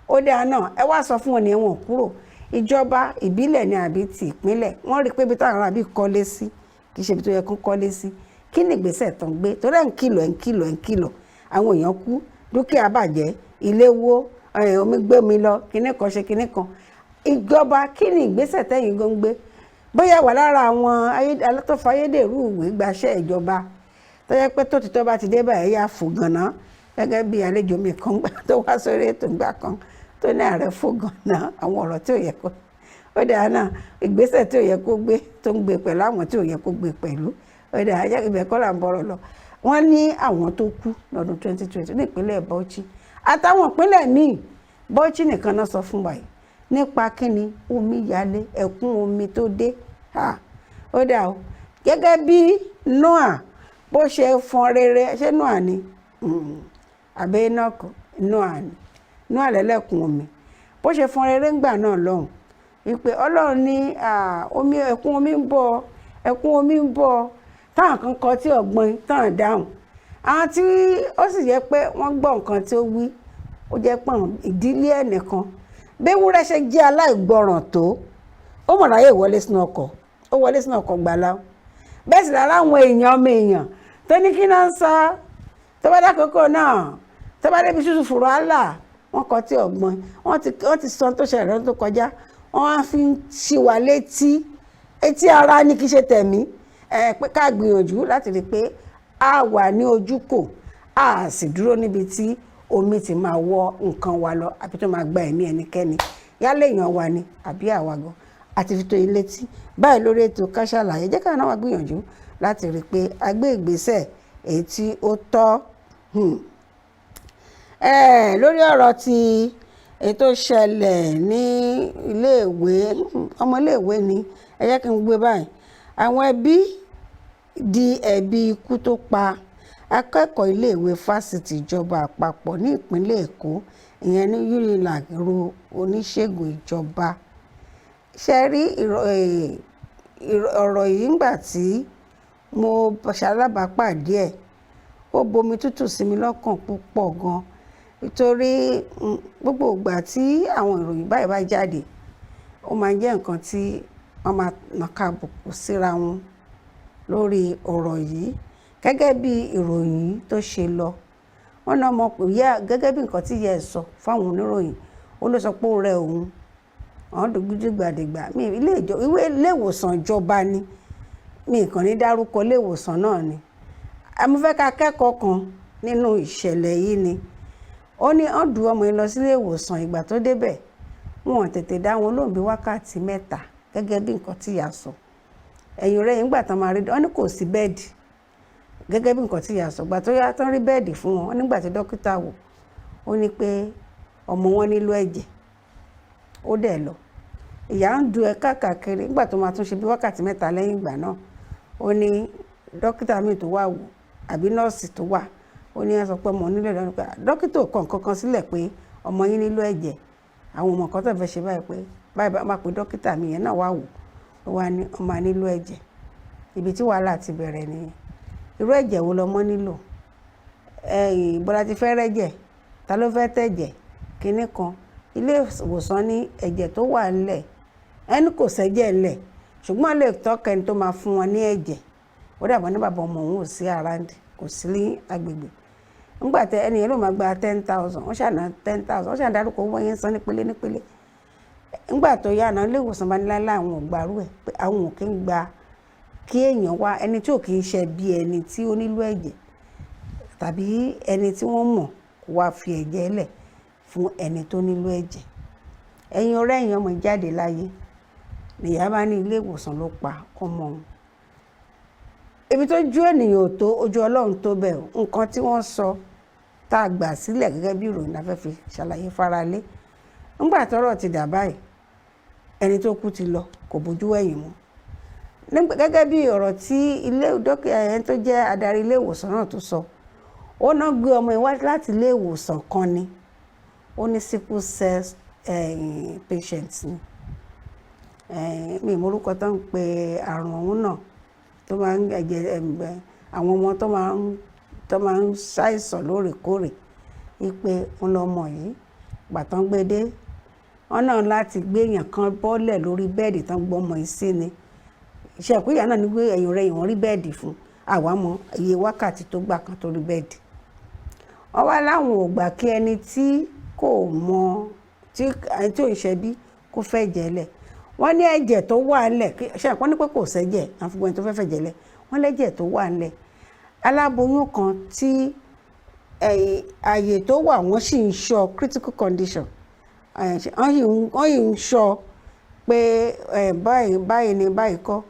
Ó dáa náà, ẹ wá sọ fún wọn ní wọn kúrò. Ìjọba ìbílẹ̀ ni àbí ti ìpínlẹ̀, wọ́n rí i pé ibi táwọn arábí kọ́lé sí kì í ṣe ibi tó yẹ kó kọ́lé sí. Kí ni ìgbésẹ̀ tó ń gbé? Torí ẹ̀ ń kìlọ̀, ẹ̀ ń kìlọ̀, ẹ̀ ń kìlọ̀, àwọn èèyàn kú, dúkìá bàjẹ́, ilé wó, omi gbé mi lọ, kinní kan ṣe kinní kan. Ìjọba, kí ni ìgbésẹ̀ tẹ́yìn gan gbé? Bóyá wà lára àwọn tó fayédèrú ìwé gbaṣẹ́ ìjọba, tó yẹ pé tó ti tọ́ bá ti dé báyìí, yá fò gànà, gẹ́gẹ́ bí àlejò mi kan gbà tó wá sórí ètò ìgbà kan tó ní ààrẹ fò gànà, àwọn ọ̀rọ̀ tí ò yẹ kó ó dáa náà, ìgbésẹ̀ tí ò yẹ kó gbé tó ń gbé pẹ̀lú àwọn tí ò yẹ kó gbé pẹ̀lú. Ó dáa, ibẹ̀ kọ́ là ń bọ̀rọ̀ lọ. Wọ́n ní àwọn tó kú lọ́dún 2020 ní ìpínlẹ̀ Bauchi àtàwọn ìpínlẹ̀ míì, Bauchi nìkan náà sọ fún wa yìí, nípa kíni? Omi yalé, ẹ̀kún omi tó dé. Ó dáa o. Gẹ́gẹ́ bí Noah bó ṣe fọn rere, ṣé Noah ni àbẹ́ Enoch? Noah ni, Noah lẹ́lẹ́kùn omi. Bó ṣe fọn rere ńgbà náà lọ́hùn wípé Ọlọ́run ní omi, ẹ̀kún omi ń bọ̀, ẹ̀kún omi ń bọ̀, táwọn kan kọ tí ọ̀gbọ́n táwọn dáhùn, àwọn tí ó sì jẹ́ pé wọ́n gbọ́ nǹkan tí ó wí, ó jẹ́ pé ìdílé ẹnìkan, béwúrẹ́ ṣe jẹ́ aláìgbọràn tó, ó mọ̀ ráyè wọlé sínú ọkọ̀, ó wọlé sínú ọkọ̀ gbàlá. Bẹ́ẹ̀ sì lára àwọn èèyàn, ọmọ èèyàn tó ní kí náà ń sọ, tó bá dákòókò náà, tó bá débi ṣùṣù fùrọ̀ àlà, wọ́n kọ tí ọ̀gbọ́n. Wọ́n ti sọ tó ṣẹlẹ̀ lọ́dún tó kọjá, wọ́n á fi ń ṣí wa létí, etí ara ní kí ṣe tẹ̀mí ẹ, pé ká gbìyànjú láti rí i pé a wà ní ojúkò, a sì dúró níbi tí omi ti máa wọ nǹkan wa lọ àbí tó máa gba ẹ̀mí ẹnikẹ́ni, yálà èèyàn wa ni àbí àwa gan. Àti fi tó yín létí báyìí lórí ètò Ká Sálàyé. Jẹ́ káwọn náà wá gbìyànjú láti rí i pé a gbé ìgbésẹ̀ èyí tí ó tọ́ lórí ọ̀rọ̀ tí ètò ṣẹlẹ̀ ní iléèwé, ọmọ iléèwé ni. Ẹ jẹ́ kí n gbé báyìí. Àwọn ẹbí di ẹ̀bi ikú tó pa akẹ́kọ̀ọ́ iléèwé fásitì ìjọba àpapọ̀ ní ìpínlẹ̀ Èkó, ìyẹn ní UNILAG, ro oníṣègùn ìjọba. Ṣe rí ọ̀rọ̀ yìí, ńgbà tí mo ṣalábàápàdé ẹ̀, ó bomi tútù sí mi lọ́kàn púpọ̀ gan, nítorí gbogbo ìgbà tí àwọn ìròyìn báyìí bá jáde, ó máa ń jẹ́ nǹkan tí wọ́n máa nàka àbùkù síra wọn lórí ọ̀rọ̀ yìí. Gẹ́gẹ́ bí ìròyìn tó ṣe lọ, wọ́n náà mọ̀ pé gẹ́gẹ́ bí nǹkan tí ìyá ẹ̀ sọ fáwọn oníròyìn, ó ló sọ pé ó rẹ òun, àwọn dògbìdìgbàdìgbà mi ilé ìjọ ìwé ilé ìwòsàn ìjọba ni, mi kàn ní dárúkọ ilé ìwòsàn náà ni. Mo fẹ́ ká kẹ́kọ̀ọ́ kan nínú ìṣẹ̀lẹ̀ yìí ni. Ó ní wọ́n du ọmọ yìí lọ sílé ìwòsàn. Ìgbà tó débẹ̀, wọn ò tètè dá wọn lóhùn bí wákàtí 3, gẹ́gẹ́ bí nǹkan tí ìyá sọ. Ẹ̀yìn rẹ̀, ìgbà tán máa rí, wọ́n ní kò sí bẹ́ẹ̀dì, gẹ́gẹ́ bí nǹkan tí ìyá sọ. Ìgbà tó yá tán rí bẹ́ẹ̀dì fún wọn, nígbà tí dókítà wò ó, ní pé ọmọ wọn nílò ẹ̀jẹ̀. Ó dẹ̀ lọ, ìyá ń du ẹ káàkiri. Nígbà tó máa tún ṣe bí wákàtí 3 lẹ́yìn ìgbà náà, ó ní dókítà míì tó wà wò àbí nọ́ọ̀sì tó wà, ó ní ẹ sọ pé ọmọ nílò ẹ̀jẹ̀, pé dókítà ò kọ nǹkan kan sílẹ̀ pé ọmọ yín nílò ẹ̀jẹ̀. Àwọn ọmọ kan tó fẹ́ ṣe báyìí pé báyìí bá máa pe dókítà mi yẹn náà wà wò, ó wá ní ọmọ nílò ẹ̀jẹ̀. Ibi tí wàhálà ti bẹ̀rẹ̀ nìyẹn. Irú ẹ̀jẹ̀ wo lọmọ nílò? Ẹ̀yìn bọ́lá ti fẹ́ rẹ́jẹ̀. Ta ló fẹ́ tẹ̀jẹ̀ kinní kan? Ilé ìwòsàn ní ẹ̀jẹ̀ tó wà ńlẹ̀, ẹni kò sẹ́jẹ̀ ńlẹ̀, ṣùgbọ́n lè tọ́ka ẹni tó máa fún wọn ní ẹ̀jẹ̀. Ó dàbọ̀ ní bàbá ọmọ òun ò sí around, kò sí ní agbègbè ńgbà tẹ ẹni yẹn ló máa gba 10,000. Wọ́n ṣàná 10,000, wọ́n ṣàdárúkọ owó yẹn san nípele nípele. Ńgbà tó yá náà, ilé ìwòsàn bá ní láíláí, àwọn ò gbàrú ẹ̀, pé àwọn ò kí ń gba kí èèyàn wá, ẹni tí ò kí ń ṣe bí ẹni tí ó nílò ẹ̀jẹ̀ tàbí ẹni tí wọ́n mọ̀, kó wá fi ẹ̀jẹ̀ lẹ̀ fún ẹni tó nílò ẹ̀jẹ̀. Ẹ̀yin ọ̀rẹ́ ẹ̀yin ọmọ jáde láyé nìyá bá ní ilé ìwòsàn ló pa ọmọ òun. Ibi tó ju ènìyàn ò tó, ojú Ọlọ́run tó bẹ̀. Nǹkan tí wọ́n sọ tá a gbà sílẹ̀ gẹ́gẹ́ bí ìròyìn la fẹ́ fi ṣàlàyé faralé. Ńgbà tọ́rọ̀ ti dà báyìí, ẹni tó kú ti lọ, kò bójú wẹ̀yìn mọ́. Gẹ́gẹ́ bí ọ̀rọ̀ tí ilé dókítà, ẹni tó jẹ́ adarí ilé ìwòsàn náà tó sọ, ó náà gbé ọmọ yìí wá láti ilé ìwòsàn kan ni. Ó ní sickle cell patient ni. Mi ì mọ orúkọ tó ń pe àrùn ọ̀hún náà tó máa ń ẹ̀jẹ̀ àwọn ọmọ tó máa ń ṣàìsàn lóòrèkóòrè, wípé ń lọmọ yìí. Gbàtàn gbé dé, wọn náà láti gbé èèyàn kan bọ́lẹ̀ lórí bẹ́ẹ̀dì tán gbọ́mọ yìí sí ni. Iṣẹ́ ìpínyà náà ní pé ẹ̀yìn rẹ̀ wọ́n rí bẹ́ẹ̀dì fún àwa mọ iye wákàtí tó gbà kan tó rí bẹ́ẹ̀dì. Wọ́n wá láwọn ò gbà kí ẹni tí kò mọ, tí ẹni tí ò ń ṣẹbí, kó fẹ́ jẹ́lẹ̀. Wọ́n ní ẹ̀jẹ̀ tó wà ńlẹ̀, ṣe àpọ́n ní pé kò sẹ́jẹ̀ àfúgbọ́n ẹni tó fẹ́ fẹ́ jẹ́lẹ̀. Wọ́n lẹ́jẹ̀ tó wà ńlẹ̀, aláboyún kan tí ààyè tó wà, wọ́n sì ń ṣọ́ critical condition, wọ́n yìí ń ṣọ́ pé báyìí báyìí ni báyìí kọ́,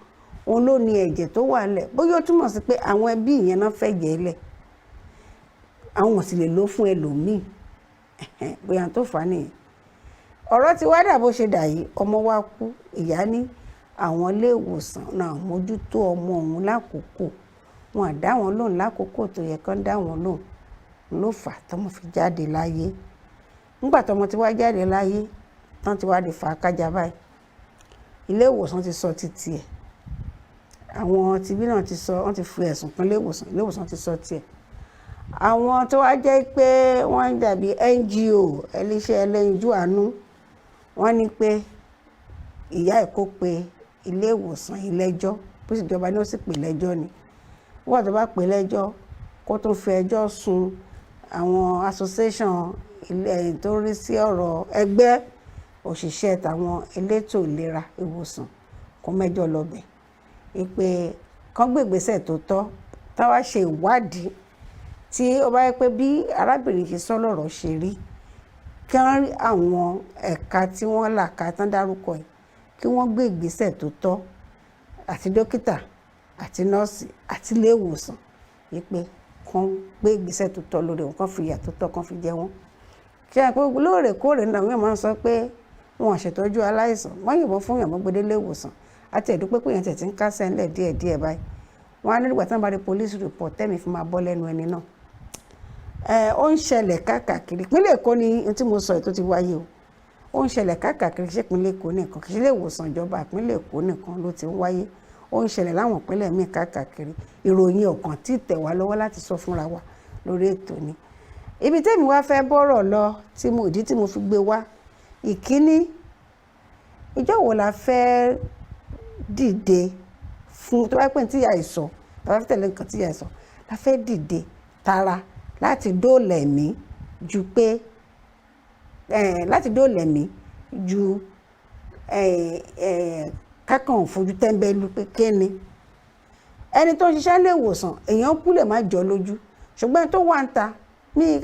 òun ló ní ẹ̀jẹ̀ tó wà ńlẹ̀. Bóyá ó túmọ̀ sí pé àwọn ẹbí ìyẹn náà fẹ́ jẹ́ lẹ̀, àwọn ò sì lè lò fún ẹlòmíì, bóyá tó fà á nìyẹn. Ọ̀rọ̀ ti wá dà bó ṣe dà yìí. Ọmọ wa kú, ìyá ní àwọn ilé ìwòsàn náà mójútó ọmọ òun lákòókò, wọn à dá wọn lóhùn lákòókò tó yẹ kán dá wọn lóhùn, ló fà á tọmọ fi jáde láyé. Nígbà tọmọ ti wá jáde láyé tán, ti wá di fà á kájà báyìí. Ilé ìwòsàn ti sọ títí ẹ̀, àwọn tibí náà ti sọ, wọ́n ti fi ẹ̀sùn kan ilé ìwòsàn, ilé ìwòsàn ti sọ tiẹ̀. Àwọn tó wá jẹ́ pé wọ́n ń dàbí NGO, ẹlẹ́ṣẹ́ ẹlẹ́yinjú àánú, wọ́n ní pé ìyá ẹ̀ kó pe ilé ìwòsàn yìí lẹ́jọ́, bó sì jọba ní ó sì pè lẹ́jọ́ ni. Wọ́n tó bá pè lẹ́jọ́, kó tún fi ẹjọ́ sùn àwọn association ilé tó ń rí sí ọ̀rọ̀ ẹgbẹ́ òṣìṣẹ́ tàwọn elétò ìlera ìwòsàn, kó mẹ́jọ lọ bẹ̀ wípé kán gbé ìgbésẹ̀ tó tọ́, tá wá ṣe ìwádìí tí ó bá yẹ pé bí arábìnrin ṣe sọ lọ́rọ̀ ṣe rí, kí wọ́n rí àwọn ẹ̀ka tí wọ́n là ká tán dárúkọ ẹ̀, kí wọ́n gbé ìgbésẹ̀ tó tọ́, àti dókítà àti nọ́ọ̀sì àti ilé ìwòsàn, wípé kán gbé ìgbésẹ̀ tó tọ́ lórí wọn, kán fi ìyà tó tọ́ kán fi jẹ wọ́n. Ṣé ẹ pé lóòrèkóòrè náà wọ́n máa ń sọ pé wọn ò ṣètọ́jú aláìsàn, wọ́n yìnbọn fún yàn, mọ́ gbedé ilé ìwòsàn, àti ẹ̀dúpẹ́ pé èèyàn tẹ̀ tí ń kásẹ̀ ńlẹ̀ díẹ̀díẹ̀ báyìí. Wọ́n á ní nígbà tí wọ́n bá rí police report tẹ́mi fi máa bọ́ lẹ́nu ẹni náà. Ẹ ó ń ṣẹlẹ̀ káàkiri ìpínlẹ̀ Èkó ni ohun tí mo sọ èyí tó ti wáyé o. Ó ń ṣẹlẹ̀ káàkiri. Ṣé ìpínlẹ̀ Èkó nìkan? Kì í ṣe ilé ìwòsàn ìjọba ìpínlẹ̀ Èkó nìkan ló ti ń wáyé. Ó ń ṣẹlẹ̀ láwọn ìpínlẹ̀ míì káàkiri. Ìròyìn ọ̀kan tí tẹ̀ wá lọ́wọ́ láti sọ fúnra wa lórí ètò ni. Ibi tẹ́mi wá fẹ́ bọ́rọ̀ lọ, tí mo ìdí tí mo fi gbé wá, ìkíní, ìjọ́ wo la fẹ́ dìde fún tó bá pẹ́ tí ìyá ìsọ, tó bá fẹ́ tẹ̀lé nǹkan tí ìyá ìsọ, la fẹ́ dìde tara láti dóòlà ẹ̀mí ju pé láti dóòlà ẹ̀mí ju kákan fojú tẹ́ńbẹ́lú pé kéne ẹni tó ń ṣiṣẹ́ ilé ìwòsàn, èèyàn kú lè má jọ lójú, ṣùgbọ́n ẹni tó wà ń ta ní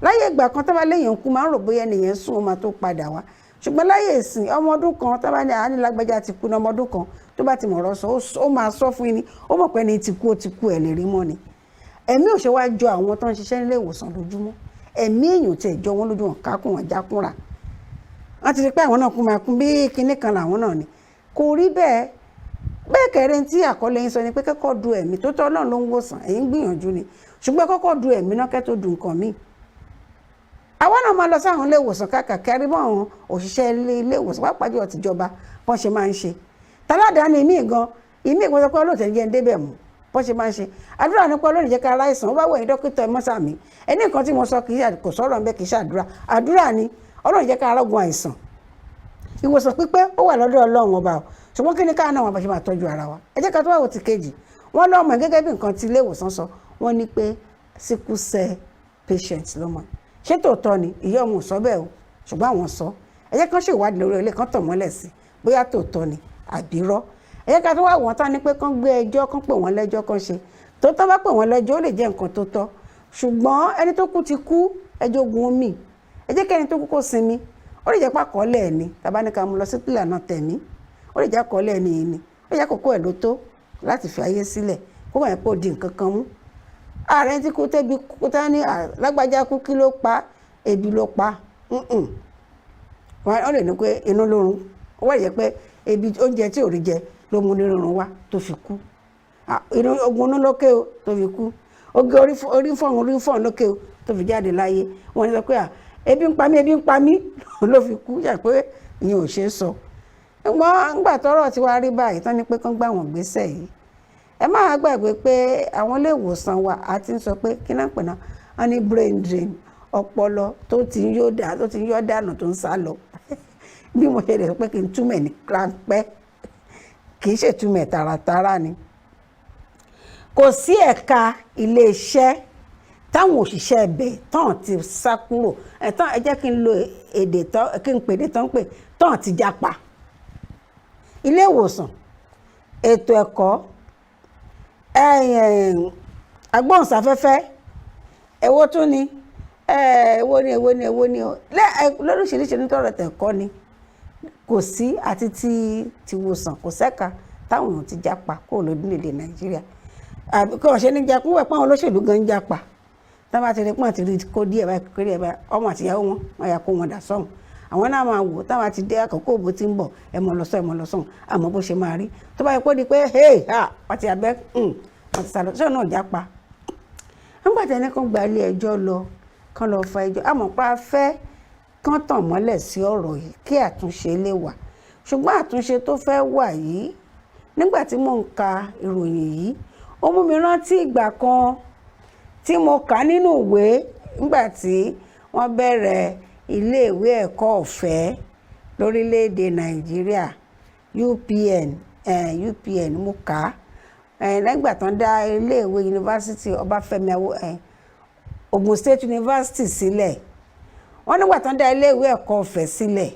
láyé ìgbà kan, tó bá léèyàn kú, máa ń rò bóyá ẹnìyẹn sùn, ó máa tó padà wá. Ṣùgbọ́n láyé ìsìn, ọmọ ọdún kan tó bá ní àánú lágbájá ti kú ní ọmọ ọdún kan, tó bá ti mọ̀rọ̀ sọ, ó máa sọ fún yín ni, ó mọ̀ pé ẹni tí kú, ó ti kú, ẹ̀ lè rí mọ́ ni. Ẹ̀mí ò ṣe wá jọ àwọn tó ń ṣiṣẹ́ nílé ìwòsàn lójúmọ́. Ẹ̀mí èèyàn tiẹ̀ jọ wọ́n lójú, wọn kákùn wọn jákúnra, wọ́n ti rí pé àwọn náà kú máa kún bí kinní kan làwọn náà ni. Kò rí bẹ́ẹ̀. Bẹ́ẹ̀ kẹrin tí àkọlé yín sọ ni pé kẹ́kọ̀ọ́ du ẹ̀mí tó tọ́ náà ló ń wòsàn, ẹ̀yin gbìyànjú ni, ṣùgbọ́n kọ́kọ́ du ẹ̀mí náà kẹ́ tó du nǹkan míì. Àwa náà máa lọ sáwọn ilé ìwòsàn káàkiri, bọ́ àwọn òṣìṣẹ́ ilé ìwòsàn, pàápàá jùlọ tìjọba, bọ́n ṣe máa ń ṣe. Taládàáni ìmí gan, ìmí ìgbọ́n sọ pé olóòtú jẹ́ ń débẹ̀ mú. Bó ṣe máa ń ṣe àdúrà nípa Ọlọ́run jẹ́ ká aláìsàn ó bá wẹ̀yìn dókítà, ẹ mọ́ sàmì ẹni nǹkan tí mo sọ kì í kò sọ̀rọ̀ ń bẹ́, kì í ṣàdúrà. Àdúrà ni Ọlọ́run jẹ́ ká arógun àìsàn. Ìwòsàn pípé ó wà lọ́dọ̀ Ọlọ́run Ọba o, ṣùgbọ́n kí ni ká náà wọn bá ṣe máa tọ́jú ara wa? Ẹ jẹ́ ká tó wà wò ti kejì. Wọ́n lọ́mọ gẹ́gẹ́ bí nǹkan tí ilé ìwòsàn sọ, wọ́n ní pé sickle cell patient ló mọ̀. Ṣé tòótọ́ ni? Ìyá ọmọ ò sọ bẹ́ẹ̀ o, ṣùgbọ́n àwọn sọ. Ẹ jẹ́ kán ṣèwádìí lórí ilé kan tàn mọ́lẹ̀ sí bóyá tòótọ́ ni àbírọ́. Ẹ jẹ́ ká tó wá wọ́n tán ní pé kán gbé ẹjọ́, kán pè wọ́n lẹ́jọ́, kán ṣe tó tán. Bá pè wọ́n lẹ́jọ́, ó lè jẹ́ nǹkan tó tọ́, ṣùgbọ́n ẹni tó kú ti kú, ẹjọ́ ogun omi. Ẹ jẹ́ kí ẹni tó kú kó sinmi. Ó lè jẹ́ pàkọ́lẹ̀ ẹ̀ ni tàbá ní ká mú lọ sí ìlànà tẹ̀mí. Ó lè jẹ́ àkọọ́lẹ̀ ẹni yìí ni, ó lè jẹ́ àkókò ẹ̀ ló tó láti fi ayé sílẹ̀, kó mọ̀ pé ó di nǹkan kan mú. Ààrẹ tí kú tẹ́bi kú tá ní lágbájá kú, kí ló pa? Ebi ló pa? Wọ́n lè ní pé inú lórun. Ó wà yẹ pé ebi, oúnjẹ tí ò rí jẹ ló mú nírúurú wá tó fi kú. Inú ogun inú lókè o tó fi kú, oge orí fọ́ọ̀n, orí fọ́ọ̀n lókè o tó fi jáde láyé. Wọ́n ní sọ pé ebi ń pa mí, ebi ń pa mí ló fi kú, yà pé ìyẹn ò ṣeé sọ. Ṣùgbọ́n ńgbà tọ́rọ̀ ti wá rí báyìí tán ni pé kán gbà wọ́n gbéṣẹ́ yìí, ẹ má gbàgbé pé àwọn ilé ìwòsàn wa a ti ń sọ pé kí náà pè náà, wọ́n ní brain drain, ọpọlọ tó ti ń yó dà, tó ti ń yọ́ dànù, tó ń sá lọ. Bí mo ṣe lè sọ pé kí n túmọ̀ ní ráńpẹ́, kì í ṣètúmọ̀ tààràtààrà ni. Kò sí ẹ̀ka iléeṣẹ́ táwọn òṣìṣẹ́ ibẹ̀ tán ti sá kúrò ẹ̀tàn. Ẹ jẹ́ kí n lo èdè tán, kí n pè èdè tán pè tán ti japa. Ilé ìwòsàn, ètò ẹ̀kọ́, agbóhùnsáfẹ́fẹ́, èwo tún ni, èwo ni, èwo ni, èwo ni lóríṣiríṣi nítorí ẹ̀kọ́ ni kò sí àti ti tìwòsàn, kò sẹ́ka táwọn èèyàn ti japa kúrò lórílẹ̀‐èdè Nàìjíríà. Àbí kí wọ́n ṣe ní japa wọ́n pẹ́, àwọn olóṣèlú gan ń japa. Tá bá ti rí pọ́n àti rí kó díẹ̀ báyìí, kó díẹ̀ báyìí, ọmọ àtìyàwó wọn, wọ́n yà kó wọn dà sọ́hùn. Àwọn náà máa wò táwọn ti dé àkókò òbó tí ń bọ̀, ẹ mọ̀ lọ sọ, ẹ mọ̀ lọ sọ́hùn. Àmọ́ bó ṣe máa rí tó bá yẹ kó di pé hey ha, wọ́n ti abẹ́, wọ́n ti sálọ sọ́hùn náà japa. Nígbà tí ẹni kan gba ilé ẹjọ́ lọ, kán lọ fa ẹjọ́, àmọ́ pa fẹ́ kán tàn mọ́lẹ̀ sí ọ̀rọ̀ yìí kí àtúnṣe lè wà. Ṣùgbọ́n àtúnṣe tó fẹ́ wà yìí, nígbà tí mò ń ka ìròyìn yìí, ó mú mi rántí ìgbà kan tí mo kà nínú ìwé, nígbà tí wọ́n bẹ̀rẹ̀ iléèwé ẹ̀kọ́ ọ̀fẹ́ lórílẹ̀‐èdè Nàìjíríà, UPN, UPN. Mo kà á lẹ́gbà tán dá iléèwé yunifásitì Ọbáfẹ́mi Ogun State University sílẹ̀. Wọ́n nígbà tán dá iléèwé ẹ̀kọ́ ọ̀fẹ́ sílẹ̀,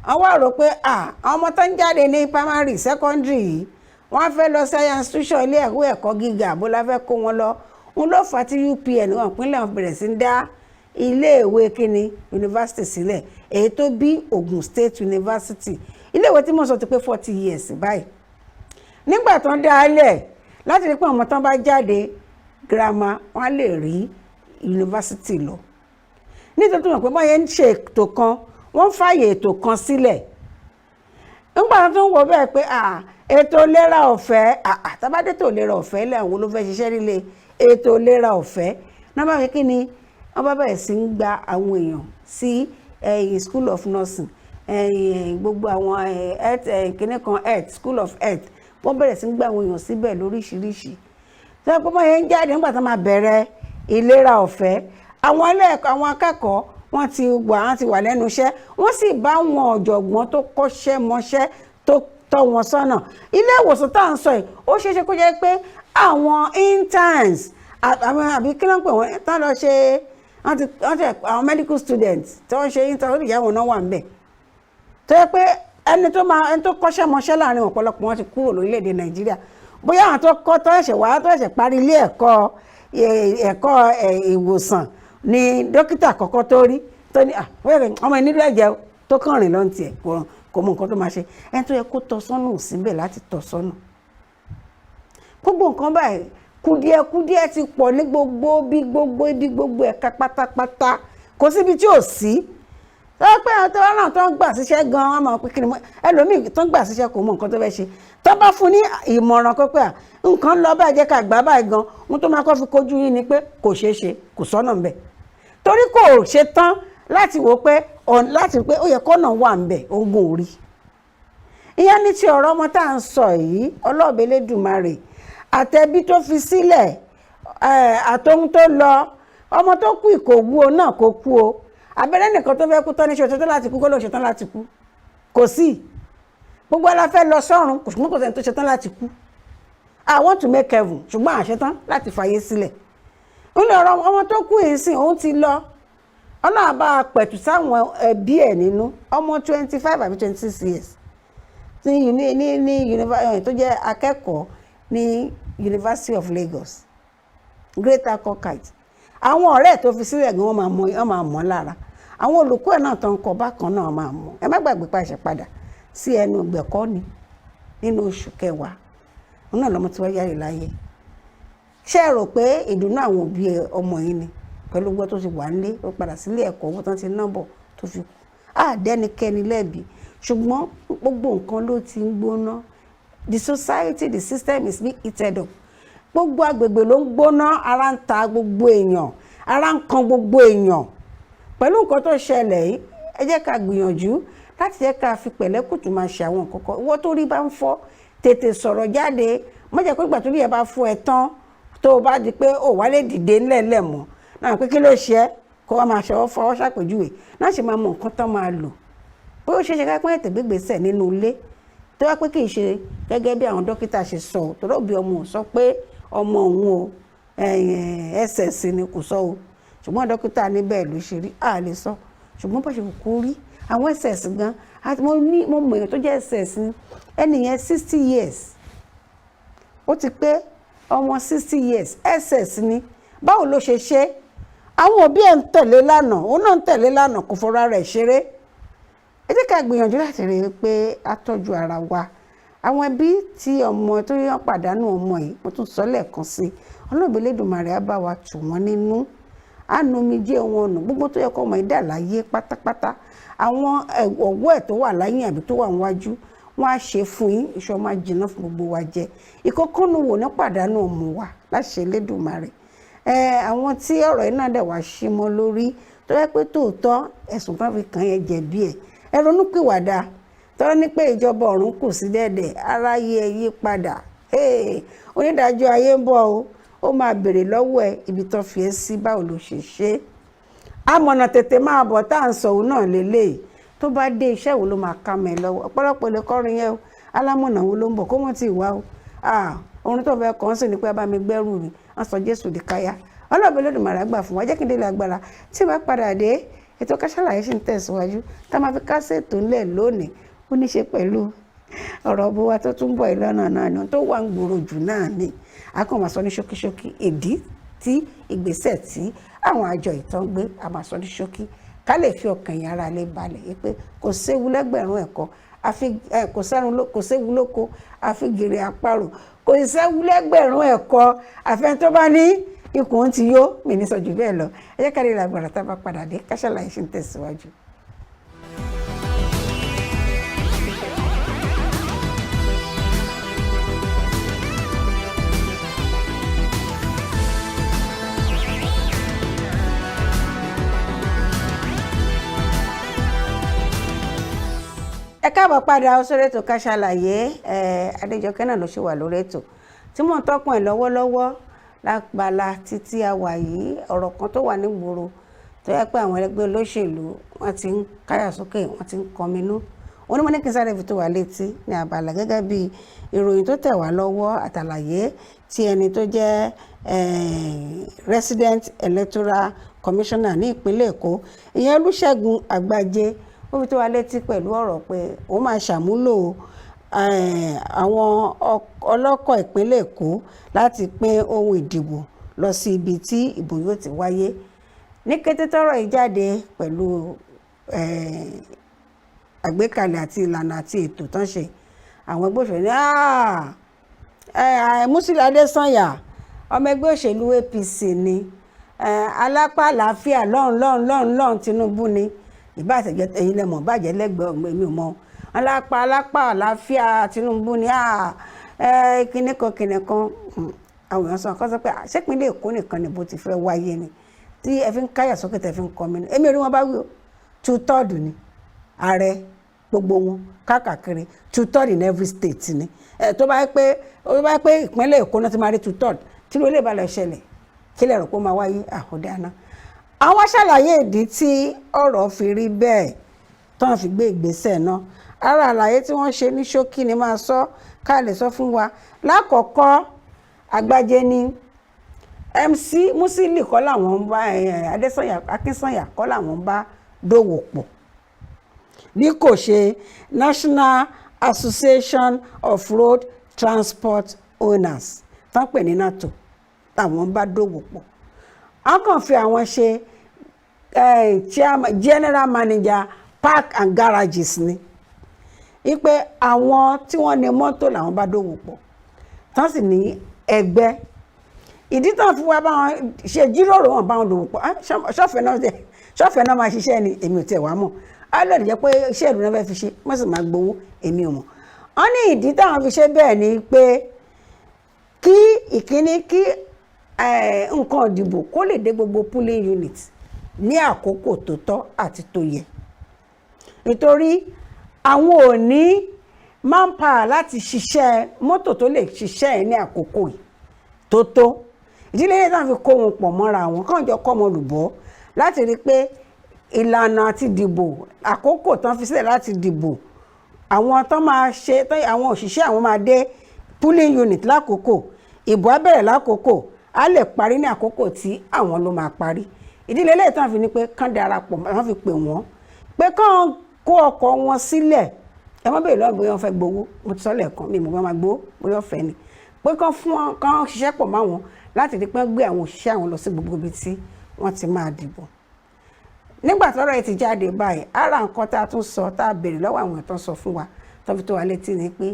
wọ́n wá rò pé àwọn ọmọ tó ń jáde ní primary, secondary yìí, wọ́n fẹ́ lọ sí institution ilé ẹ̀kọ́ ẹ̀kọ́ gíga, bó la fẹ́ kó wọn lọ? Ń ló fà á tí UPN wọn ìpínlẹ̀ wọn bẹ̀rẹ̀ sí ń dá iléèwé kíni yunifásitì sílẹ̀, èyí tó bí Ogun State University. Iléèwé tí mo sọ ti pé 40 years báyìí. Nígbà tó ń dá a lẹ̀ láti rí pé ọmọ tán bá jáde girama, wọn lè rí yunifásitì lọ, nítorí tó mọ̀ pé báyẹn ń ṣe ètò kan, wọ́n fààyè ètò kan sílẹ̀. Nígbà tó ń wọ bẹ́ẹ̀ pé ètò ìlera ọ̀fẹ́, tábàdé ètò ìlera ọ̀fẹ́ lẹ̀, àwọn ló fẹ́ ṣiṣẹ́ nílé ètò ìlera ọ̀fẹ́ náà bá fi kí ni, wọ́n bá bẹ̀rẹ̀ sí ń gba àwọn èèyàn sí school of nursing, gbogbo àwọn health kíní kan, health, school of health. Wọ́n bẹ̀rẹ̀ sí ń gba àwọn èèyàn síbẹ̀ lóríṣiríṣi. Tó yẹ pé wọ́n yẹn ń jáde nígbà tó máa bẹ̀rẹ̀ ìlera ọ̀fẹ́, àwọn ẹlẹ́ẹ̀kọ́, àwọn akẹ́kọ̀ọ́, wọ́n ti wà lẹ́nu iṣẹ́, wọ́n sì bá àwọn ọ̀jọ̀gbọ́n tó kọ́ṣẹ́ mọṣẹ́ tó tọ́ wọn sọ́nà. Ilé ìwòsàn tá à ń sọ yìí, ó ṣeé ṣe kó jẹ́ pé àwọn interns àwọn, àbí kí ló ń pè wọ́n, tán lọ ṣe, wọ́n ti àwọn medical students tí wọ́n ṣe intern, ó lè jẹ́ àwọn náà wà ń bẹ̀, tó yẹ pé ẹni tó kọ́ṣẹ́ mọṣẹ́ láàrin ọ̀pọ̀lọpọ̀ wọn ti kúrò lórílẹ̀‐èdè Nàìjíríà. Bóyá àwọn tó kọ́, tó ẹ̀ṣẹ̀ wá, tó ẹ̀ṣẹ̀ parí ilé ẹ̀kọ́ ìwòsàn ni dókítà àkọ́kọ́ tó rí tó ní ọmọ ẹ̀ nílò ẹ̀jẹ̀ tó kàn rìn lọ́n tiẹ̀, kò mọ nǹkan tó máa ṣe. Ẹni tó yẹ kó tọ́ sọ́nà ò síbẹ̀ láti tọ́ sọ́nà. Gbogbo nǹkan báyìí, kùdìẹ̀kùdìẹ̀ ti pọ̀ ní gbogbo bí gbogbo ibi, gbogbo ẹ̀ka pátápátá. Kò síbi tí ò sí. Tó pé àwọn tó wá náà tó ń gbà síṣẹ́ gan-an, wọ́n máa pé kí ni ẹlòmíì tó ń gbà síṣẹ́ kò mọ nǹkan tó fẹ́ ṣe. Tó bá fún ní ìmọ̀ràn kan pé nǹkan lọ báyìí, jẹ́ ká gbà báyìí gan, ohun tó máa kọ́ fi kojú yín ni pé kò ṣeé ṣe, kò sọ́nà ńbẹ̀, torí kò ṣe tán láti wò pé láti pé ó yẹ kọ́nà wà ńbẹ̀ ogun orí. Ìyẹn ní ti ọ̀rọ̀ ọmọ tá à ń sọ yìí. Ọlọ́ọ̀bẹ Elédùmarè Àtẹ̀bí tó fi sílẹ̀, àtòhun tó lọ, ọmọ tó kú ìkòwú o náà kò kú o. Abẹ́rẹ́ nìkan tó fẹ́ kú tán ní ṣe ṣetán láti kú, kó ló ṣetán láti kú? Kò sí. Gbogbo ala fẹ́ lọ sọ́run, kò ṣùgbọ́n kò sẹ́ni tó ṣetán láti kú. I want to make heaven, ṣùgbọ́n àṣetán láti fàyè sílẹ̀. Ń lè ọ̀rọ̀ ọmọ tó kú yìí sìn, òun ti lọ. Ọlọ́run bá a pẹ̀tù sáwọn ẹbí ẹ̀ nínú. Ọmọ 25 àbí 26 years ní ní ní ní tó jẹ́ akẹ́kọ̀ọ́ ní University of Lagos, Greater Cronkite. Àwọn ọ̀rẹ́ ẹ̀ tó fi sílẹ̀ gan, wọ́n máa mọ̀ lára. Àwọn olùkọ́ ẹ̀ náà tó ń kọ́ bákan náà máa mọ̀. Ẹ má gbàgbé pàṣẹ padà sí ẹnu ìgbẹ̀kọ́ ni nínú oṣù kẹwàá, òun náà lọ́mọ tí wọ́n yára láyé. Ṣé ẹ rò pé ìdùnnú àwọn òbí ọmọ yìí ni pẹ̀lú gbọ́ tó ti wà nílé, ó padà sílé ẹ̀kọ́, owó tán ti ná bọ̀ tó fi kú? Àdẹ́nikẹ́ni lẹ́bi, ṣùgbọ́n gbogbo nǹkan ló ti ń gbóná. The society, the system is being heated up. Gbogbo agbègbè ló ń gbóná. Ara ń ta gbogbo èèyàn, ara ń kan gbogbo èèyàn pẹ̀lú nǹkan tó ṣẹlẹ̀ yìí. Ẹ jẹ́ ká gbìyànjú láti jẹ́ ká fi pẹ̀lẹ́kùtù máa ṣe àwọn nǹkan kan. Ìwọ tó rí bá ń fọ́, tètè sọ̀rọ̀ jáde. Má jẹ́ pé ìgbà tó rí ẹ bá fọ́ ẹ tán, tó o bá di pé ò wá lè dìde ńlẹ̀ńlẹ̀ mọ́ náà, pé kí ló ṣe é, kó wá máa ṣọwọ́ fọwọ́ ṣàpèjúwe náà, ṣe máa mọ nǹkan tán máa lò. Bóyá ó ṣeé ṣe ká pọ́n ètè gbégbèsè nínú ilé, tó wá pé kì í ṣe gẹ́gẹ́ bí àwọn dókítà ṣe sọ ọ́, torí òbí ọmọ ò sọ pé ọmọ òun o SS ni, kò sọ o, ṣùgbọ́n dókítà níbẹ̀ ló ṣe rí, a lè sọ. Ṣùgbọ́n bó ṣe kò rí, àwọn SS gan, mo ní mo mọ̀ èèyàn tó jẹ́ SS ni. Ẹni yẹn 60 years, ó ti pé ọmọ 60 years, SS ni. Báwo ló ṣe ṣe? Àwọn òbí ẹ̀ ń tẹ̀lé lánàá, òun náà ń tẹ̀lé lánàá, kò fọra rẹ̀ ṣeré. Ẹ jẹ́ ká gbìyànjú láti rí i pé a tọ́jú ara wa. Àwọn ẹbí tí ọmọ tó yàn pàdánù ọmọ yìí, mo tún sọ lẹ́ẹ̀kan sí i, Ọlọ́run Elédùmarè á bá wa tù wọ́n nínú, á nu omijé wọn nù. Gbogbo tó yẹ kó ọmọ yìí dà láyé pátápátá, àwọn ọ̀wọ́ ẹ̀ tó wà láyé àbí tó wà níwájú, wọ́n á ṣe fún yín. Iṣẹ́ ọmọ jiná fún gbogbo wa jẹ ìkókónú wò ní pàdánù ọmọ wa láṣẹ Elédùmarè. Àwọn tí ọ̀rọ̀ yìí náà dẹ̀ wá sí mọ́ lórí, tó yẹ pé tòótọ́ ẹ̀sùn tán fi kàn yẹn, jẹ̀bi ẹ̀, ẹ ronúpìwàdà. Tọ́rọ́ ní pé ìjọba ọ̀run kù sí dẹ̀dẹ̀. Aráyé, ẹ yí padà. Onídàájọ́ ayé ń bọ̀ o. Ó máa béèrè lọ́wọ́ ẹ ibi tó fi ẹ́ sí, báwo ló ṣe ṣe é. Amọ̀nà tètè máa bọ̀ tá à ń sọ òun náà lélẹ́yìí. Tó bá dé, iṣẹ́ wo ló máa ká mẹ́ lọ́wọ́? Ọ̀pọ̀lọpọ̀ lè kọrin yẹn o. Alámọ̀nà wo ló ń bọ̀ kó wọ́n ti wá o? Orin tó fẹ́ kàn sí ni pé bá mi gbẹ́rù mi, wọ́n sọ Jésù di káyà. Ọlọ́ọ̀bẹ Olódùmarè gbà fún wa. Jẹ́ kí n délé agbára. Tí wàá padà dé, ètò Ká Sálàyé ṣì ń tẹ̀síwájú. Tá a máa fi kásẹ̀ ètò ńlẹ̀ lónìí, ó ní ṣe pẹ̀lú ọ̀rọ̀ bó wa tó tún bọ̀ ìlọ́nà náà ni, tó wà ń gbòòrò jù náà ni. A kàn máa sọ ní ṣókíṣókí ìdí tí ìgbésẹ̀ tí àwọn àjọ ìtàn gbé. A máa sọ ní ṣókí ká lè fi ọkàn yẹn ara lè balẹ̀ yìí pé kò séwu lẹ́gbẹ̀rún ẹ̀kọ́ àfi kò sẹ́run, kò séwu lóko àfi gèrè àparò, kò séwu lẹ́gbẹ̀rún ẹ̀kọ́ àfẹn tó bá ní ikùn ti yó. Mi ní sọ jù bẹ́ẹ̀ lọ. Ẹ jẹ́ ká lè làgbàrà. Tá a bá padà dé, Ká Sálàyé ṣì ń tẹ̀síwájú. Ẹ káàbọ̀ padà sórí ètò Ká Sálàyé. Adéjọkẹ́ náà ló ṣe wà lórí ètò tí mò ń tọ́kùn ẹ̀ lọ́wọ́lọ́wọ́. Lápala títí a wà yìí, ọ̀rọ̀ kan tó wà nígboro tó yẹ pé àwọn ẹgbẹ́ olóṣèlú wọ́n ti ń káyà sókè, wọ́n ti ń kọminú, onímọ̀ ní kí n sáré fi tó wà létí ní abala gẹ́gẹ́ bí ìròyìn tó tẹ̀ wá lọ́wọ́ àtàlàyé tí ẹni tó jẹ́ resident electoral commissioner ní ìpínlẹ̀ Èkó, ìyẹn Olúṣẹ́gun Àgbàjẹ, ó fi tó wa létí pẹ̀lú ọ̀rọ̀ pé òun máa ṣàmúlò àwọn ọlọ́kọ̀ ìpínlẹ̀ Èkó láti pín ohun ìdìbò lọ sí ibi tí ìbò yóò ti wáyé. Ní kété tọ́rọ̀ yìí jáde pẹ̀lú àgbékalẹ̀ àti ìlànà àti ètò tán ṣe, àwọn ẹgbẹ́ òṣèlú ní Musiliu Adésànyà, ọmọ ẹgbẹ́ òṣèlú APC ni, alápá àlàáfíà lọ́hùn lọ́hùn lọ́hùn lọ́hùn Tinubu ni. Ìbá àtẹ̀jẹ́ ẹ̀yin lẹ́mọ̀ bàjẹ́ lẹ́gbẹ̀ẹ́ ọ̀gbẹ́ mi ò mọ̀. Alápá àlàáfíà Tinubu ni, kíní kan kíní kan. Àwọn èèyàn sọ kọ́ sọ pé ṣépínlẹ̀ Èkó nìkan ni bó ti fẹ́ wáyé ni tí ẹ fi ń káyà sókè, tẹ fi ń kọ́ mi ní? Èmi ò rí wọn bá wí o. Two third ni ààrẹ. Gbogbo wọn káàkiri, 2/3 in every state ni. Ẹ tó bá yẹ pé ìpínlẹ̀ Èkó náà ti máa rí 2/3, tí ló lè bá lọ ṣẹlẹ̀, kí lè rò pé ó máa wáyé àkọ́dáná. Àwọn ṣàlàyé ìdí tí ọ̀rọ̀ fi rí bẹ́ẹ̀ tán fi gbé ìgbésẹ̀ náà. Ara àlàyé tí wọ́n ṣe ní ṣókí ni máa sọ ká lè sọ fún wa. Lákọ̀ọ́kọ́, Àgbàjẹ ni MC Musili kọ́ làwọn ń bá, Adésànyà, Akínsànyà kọ́ làwọn ń bá dòwò pọ̀, bí kò ṣe National Association of Road Transport Owners tán pè ní NATO làwọn ń bá dòwò pọ̀. Wọ́n kàn fi àwọn ṣe chairman, general manager park and garages ni, wípé àwọn tí wọ́n ní mọ́tò làwọn bá dòwò pọ̀, tán sì ní ẹgbẹ́. Ìdí tán fi wá bá wọn ṣe jíròrò, wọn bá wọn dòwò pọ̀. Ṣọ́fẹ̀ náà ṣọ́fẹ̀ náà máa ṣiṣẹ́ ni, èmi ò tiẹ̀ wá mọ̀. Á lè jẹ́ pé iṣẹ́ ìlú náà fẹ́ fi ṣe, wọ́n sì máa gbowó, èmi ò mọ̀. Wọ́n ní ìdí táwọn fi ṣe bẹ́ẹ̀ ni pé kí ìkíní, kí nǹkan ìdìbò kó lè dé gbogbo polling unit ní àkókò tó tọ́ àti tó yẹ, nítorí àwọn ò ní manpower láti ṣiṣẹ́ mọ́tò tó lè ṣiṣẹ́ ẹ̀ ní àkókò yìí tó tó. Ìdílé yẹn náà fi kó wọn pọ̀ mọ́ra wọn, kàn jọ kọ́ ọmọ olùbọ́ láti rí i pé ìlànà àti dìbò, àkókò tán fi sílẹ̀ láti dìbò, àwọn tó máa ṣe, àwọn òṣìṣẹ́ àwọn máa dé polling unit lákòókò, ìbò á bẹ̀rẹ̀ lákòókò, á lè parí ní àkókò tí àwọn ló máa parí. Ìdílé lẹ́yìn tán fi ní pé kán darapọ̀, wọ́n fi pè wọ́n pé kán kó ọkọ̀ wọn sílẹ̀. Ẹ má bèèrè lọ́wọ́ bóyá wọ́n fẹ́ gbowó. Mo ti sọ lẹ́ẹ̀kan, mi mọ̀ bá máa gbowó, bóyá ọ̀fẹ́ ni, pé kán fún wọn, kán ṣiṣẹ́ pọ̀ mọ́ àwọn láti rí pé wọ́n gbé àwọn òṣìṣẹ́ àwọn lọ sí gbogbo ibi tí wọ́n ti máa dìbò. Nígbà tọ́rọ̀ yìí ti jáde báyìí, ara nǹkan tá a tún sọ, tá a béèrè lọ́wọ́ àwọn èèyàn sọ fún wa, tó fi tó wa létí ni pé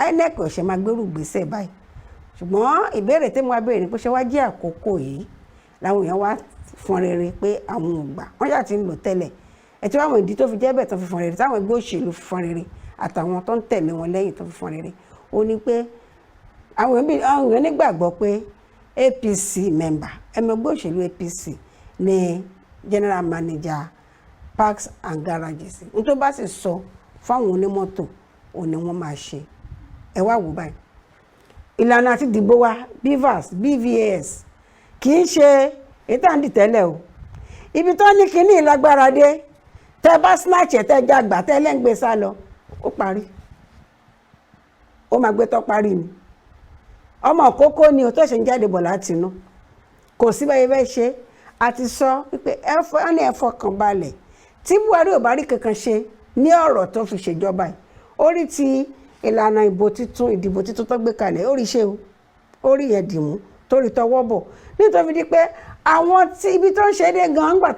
INEC ò ṣe máa gbérù gbèsè báyìí. Ṣùgbọ́n ìbéèrè tí mo wá béèrè ni pé, ṣé wá jẹ́ àkókò yìí làwọn èèyàn wá fọn rere pé àwọn ò gbà? Wọ́n ṣáà ti ń lò tẹ́lẹ̀. Ẹ tí wọ́n ìdí tó fi jẹ́ bẹ́ẹ̀ tó fi fọn rere, táwọn ẹgbẹ́ òṣèlú fi fọn rere, àtàwọn tó ń tẹ̀lé wọn lẹ́yìn tó fi fọn rere, ó ní pé àwọn èèyàn nígbàgbọ́ pé APC member, ẹmọ ẹgbẹ́ òṣèlú APC ní general manager parks and garages. Ní tó bá sì sọ fáwọn onímọ́tò, ò ní wọ́n máa ṣe. Ẹ wá wò báyìí, ìlànà àti dìbò wa, BVAS, BVAS, kì í ṣe èyí tá à ń dì tẹ́lẹ̀ o. Ibi tó ní kinní lágbára dé, tẹ́ bá snatch ẹ̀, tẹ́ jágbà, tẹ́ lẹ́ǹgbẹ́ sá lọ, ó parí, ó máa gbé tọ́ parí ni. Ọmọ kókó ni o tó ṣe ń jáde bọ̀ láti inú, kò sí báyìí fẹ́ ṣe. Àti sọ wípé ẹ ní ẹ fọkàn balẹ̀, tí Buhari ò bá rí kankan ṣe ní ọ̀rọ̀ tó fi ṣèjọba yìí, ó rí ti ìlànà ìbò tuntun, ìdìbò tuntun tó gbé kalẹ̀, ó rí ṣe o, ó rí yẹn dìmú torí tọwọ́ bọ̀, nítorí di pé àwọn tí ibi tó ń ṣe dé gan-an gbà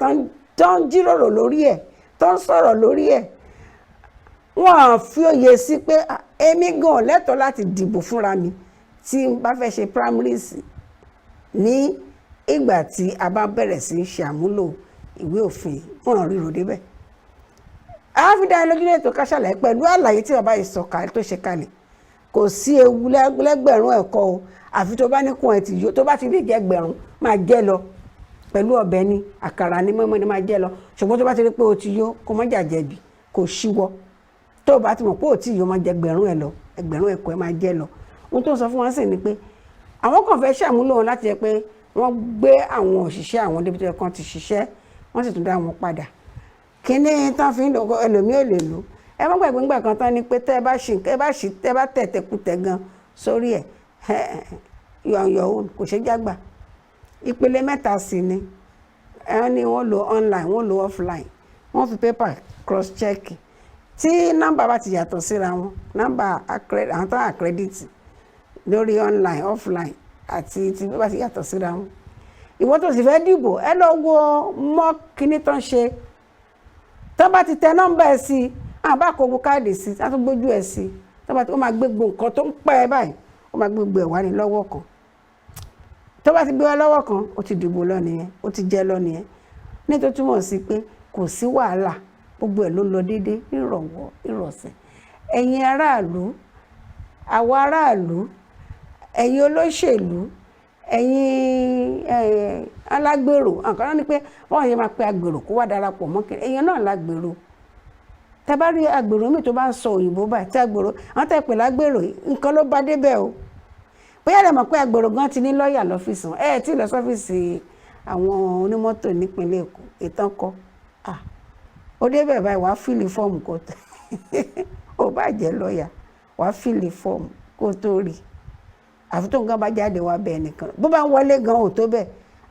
tó ń jíròrò lórí ẹ̀, tó ń sọ̀rọ̀ lórí ẹ̀, wọ́n fi òye sí pé èmi gan lẹ́tọ̀ọ́ láti dìbò fúnra mi tí n bá fẹ́ ṣe primaries ní ìgbà tí a bá bẹ̀rẹ̀ sí í ṣe àmúlò ìwé òfin. Wọn ríro débẹ̀. A fi dá lójú ètò Ká Sálàyé pẹ̀lú àlàyé tí bàbá yìí sọ tó ṣe kalẹ̀, kò sí ewu lẹ́gbẹ̀rún ẹ̀kọ́ o, àfi tó bá ní kún ẹ̀ tì yó. Tó bá ti lè jẹ́ ẹgbẹ̀rún, máa jẹ́ lọ pẹ̀lú ọbẹ̀ ni, àkàrà ni, mọ́mọ́ ni, máa jẹ́ lọ. Ṣùgbọ́n tó bá ti rí pé o ti yó, kó má jàjẹ̀bi, kó ṣíwọ́. Tó bá ti mọ̀ pé o ti yó, máa jẹ ẹgbẹ̀rún ẹ̀ lọ, ẹgbẹ̀rún ẹ̀kọ́ ẹ̀ máa jẹ́ lọ. Ohun tó ń sọ fún wọn sì ni pé àwọn kàn fẹ́ ṣàmúlò wọn láti jẹ́ pé wọ́n gbé àwọn òṣìṣẹ́ àwọn débi tó yẹ kán ti ṣiṣẹ́, wọ́n sì tún dá wọn padà. Kíní tán fi ń lò, ẹlòmíì ò lè lò. Ẹ má gbàgbé ńgbà kan tán ni pé tẹ́ ẹ bá ṣì ẹ bá ṣì tẹ́ bá tẹ̀tẹ̀kutẹ̀ gan sórí ẹ̀, you on your own, kò ṣeé jágbà. Ìpele mẹ́ta sì ni. Ẹ ní wọ́n lo online, wọ́n lo offline, wọ́n fi paper cross check. Tí nọ́mbà bá ti yàtọ̀ síra wọn, nọ́mbà àwọn tó accredit lórí online, offline àti tí bá ti yàtọ̀ síra wọn, ìwọ tó sì fẹ́ dìbò, ẹ lọ wo mọ́ kíní tó ń ṣe. Tó bá ti tẹ nọ́mbà ẹ sí, àwọn bá kó gbogbo káàdì sí, á tún gbójú ẹ sí, tó bá ti, ó máa gbé gbogbo nǹkan tó ń pẹ́ ẹ báyìí, ó máa gbé gbogbo ẹ̀ wá ní lọ́wọ́ kan. Tó bá ti gbé wá lọ́wọ́ kan, ó ti dìbò lọ nìyẹn, ó ti jẹ́ lọ nìyẹn. Nítorí túmọ̀ sí pé kò sí wàhálà, gbogbo ẹ̀ ló lọ déédéé nírọ̀wọ́ ìrọ̀sẹ̀. Ẹ̀yin aráàlú, àwa aráàlú, ẹ̀yin olóṣèlú, ẹ̀yin alágbèrò, àǹkan náà ni pé wọ́n yẹ máa pe agbèrò kó wá darapọ̀ mọ́ kiri. Ẹ̀yin náà lágbèrò. Tẹ́ bá rí agbèrò mi tó bá ń sọ òyìnbó báyìí, tí agbèrò àwọn tẹ́ pè lágbèrò yìí, nǹkan ló bá débẹ̀ o. Bóyá lè mọ̀ pé agbèrò gan ti ní lọ́ọ̀yà lọ́fíìsì wọn. Ẹ tí ì lọ sọ́fíìsì àwọn onímọ́tò nípínlẹ̀ Èkó ìtàn kọ́. Ah, ó débẹ̀ báyìí, wàá fill form kó tó, ó bá jẹ́ lọ́ọ̀yà, wàá fill form kó tó rí, àfi tó nǹkan bá jáde wá bẹ́ẹ̀ nìkan. Bó bá ń wọlé gan, ò tó bẹ́ẹ̀.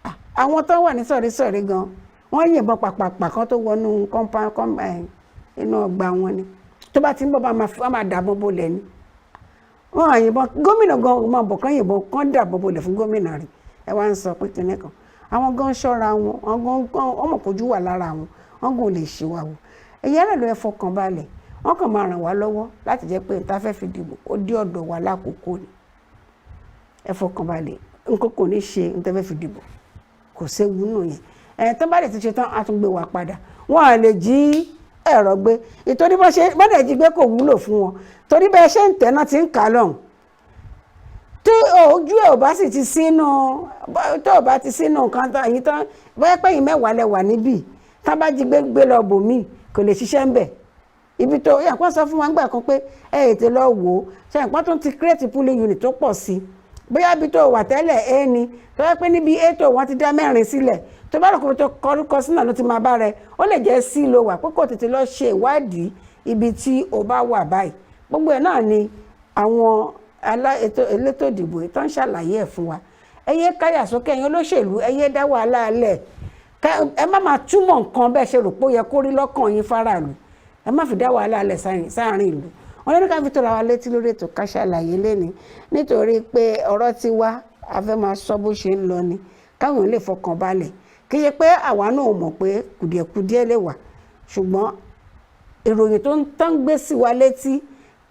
Ah, àwọn tó wà ní sọ̀rísọ̀rí gan, wọ́n yìnbọn pàpàpà kan tó wọnú kọ́ńpá inú ọgbà wọn ni. Tó bá ti ń bọ̀ bá máa dàbọ̀ bolẹ̀ ni. Wọ́n yìnbọn gómìnà gan máa bọ̀ kán, yìnbọn kán dàbọ̀ bolẹ̀ fún gómìnà rẹ̀. Ẹ wá ń sọ pé kinní kan, àwọn gan ṣọ́ra wọn, àwọn gan ọmọ kojú wà lára wọn, wọn gan ò lè ṣìwà wò. Ẹ̀yẹ́ rẹ̀ ló ẹ fọkàn balẹ̀, wọ́n kàn máa ràn wá lọ́wọ́ láti jẹ́ pé níta fẹ́ fi dìbò ó dé ọ̀dọ̀ wa lákòókò ni. Ẹ fọkàn balẹ̀, nǹkan kò ní ṣe níta fẹ́ fi dìbò, kò séwu nù yẹn. Ẹ̀ tó bá lè ti ṣe tán, á tún gbé wa padà. Wọn à lè jí ẹ̀rọ gbé, ìtorí bó ṣe bọ́dẹ̀ jí gbé kò wúlò fún wọn, torí bẹ́ẹ̀ ṣe ń tẹ̀ náà ti ń kà á lọ́hùn. Tí ojú ẹ̀ ò bá sì ti sínú, tó ò bá ti sínú nǹkan tán èyí tán, bóyá pé yìí 10 lẹ wà níbí, tá bá jí gbé gbé lọ bòmíì, kò lè ṣiṣẹ́ ń bẹ̀. Ibi tó yà kó sọ fún wa ńgbà kan pé ẹ ètè lọ wò ó ṣe àpá tó ti create polling unit tó pọ̀ sí i. Bóyá ibi tó wà tẹ́lẹ̀ A ni, tó yẹ pé níbi A tó wọ́n ti dá mẹ́rin sílẹ̀, tó bá rò pé tó kọrúkọ sínú ló ti máa bá rẹ, ó lè jẹ́ C ló wà, pé kò tètè lọ ṣe ìwádìí ibi tí o bá wà báyìí. Gbogbo ẹ̀ náà ni àwọn elétò ìdìbò tó ń ṣàlàyé ẹ̀ fún wa. Ẹ yé káyà sókè, ẹ̀yin olóṣèlú, ẹ yé dá wàhálà lẹ̀. Ẹ má máa túmọ̀ nǹkan bẹ́ẹ̀ ṣe rò pé ó yẹ kó rí lọ́kàn yín fáráàlú. Ẹ má fi dá wàhálà lẹ̀ sáàrin ìlú. Wọn ní ká fi tóra wa létí lórí ètò Ká Sálàyé lẹ́ni, nítorí pé ọ̀rọ̀ ti wá, a fẹ́ máa sọ bó ṣe ń lọ ni, káwọn lè fọkàn balẹ̀. Kì í ṣe pé àwa náà mọ̀ pé kùdìẹ̀kudiẹ lè wà, ṣùgbọ́n ìròyìn tó ń tán gbé sí wa létí,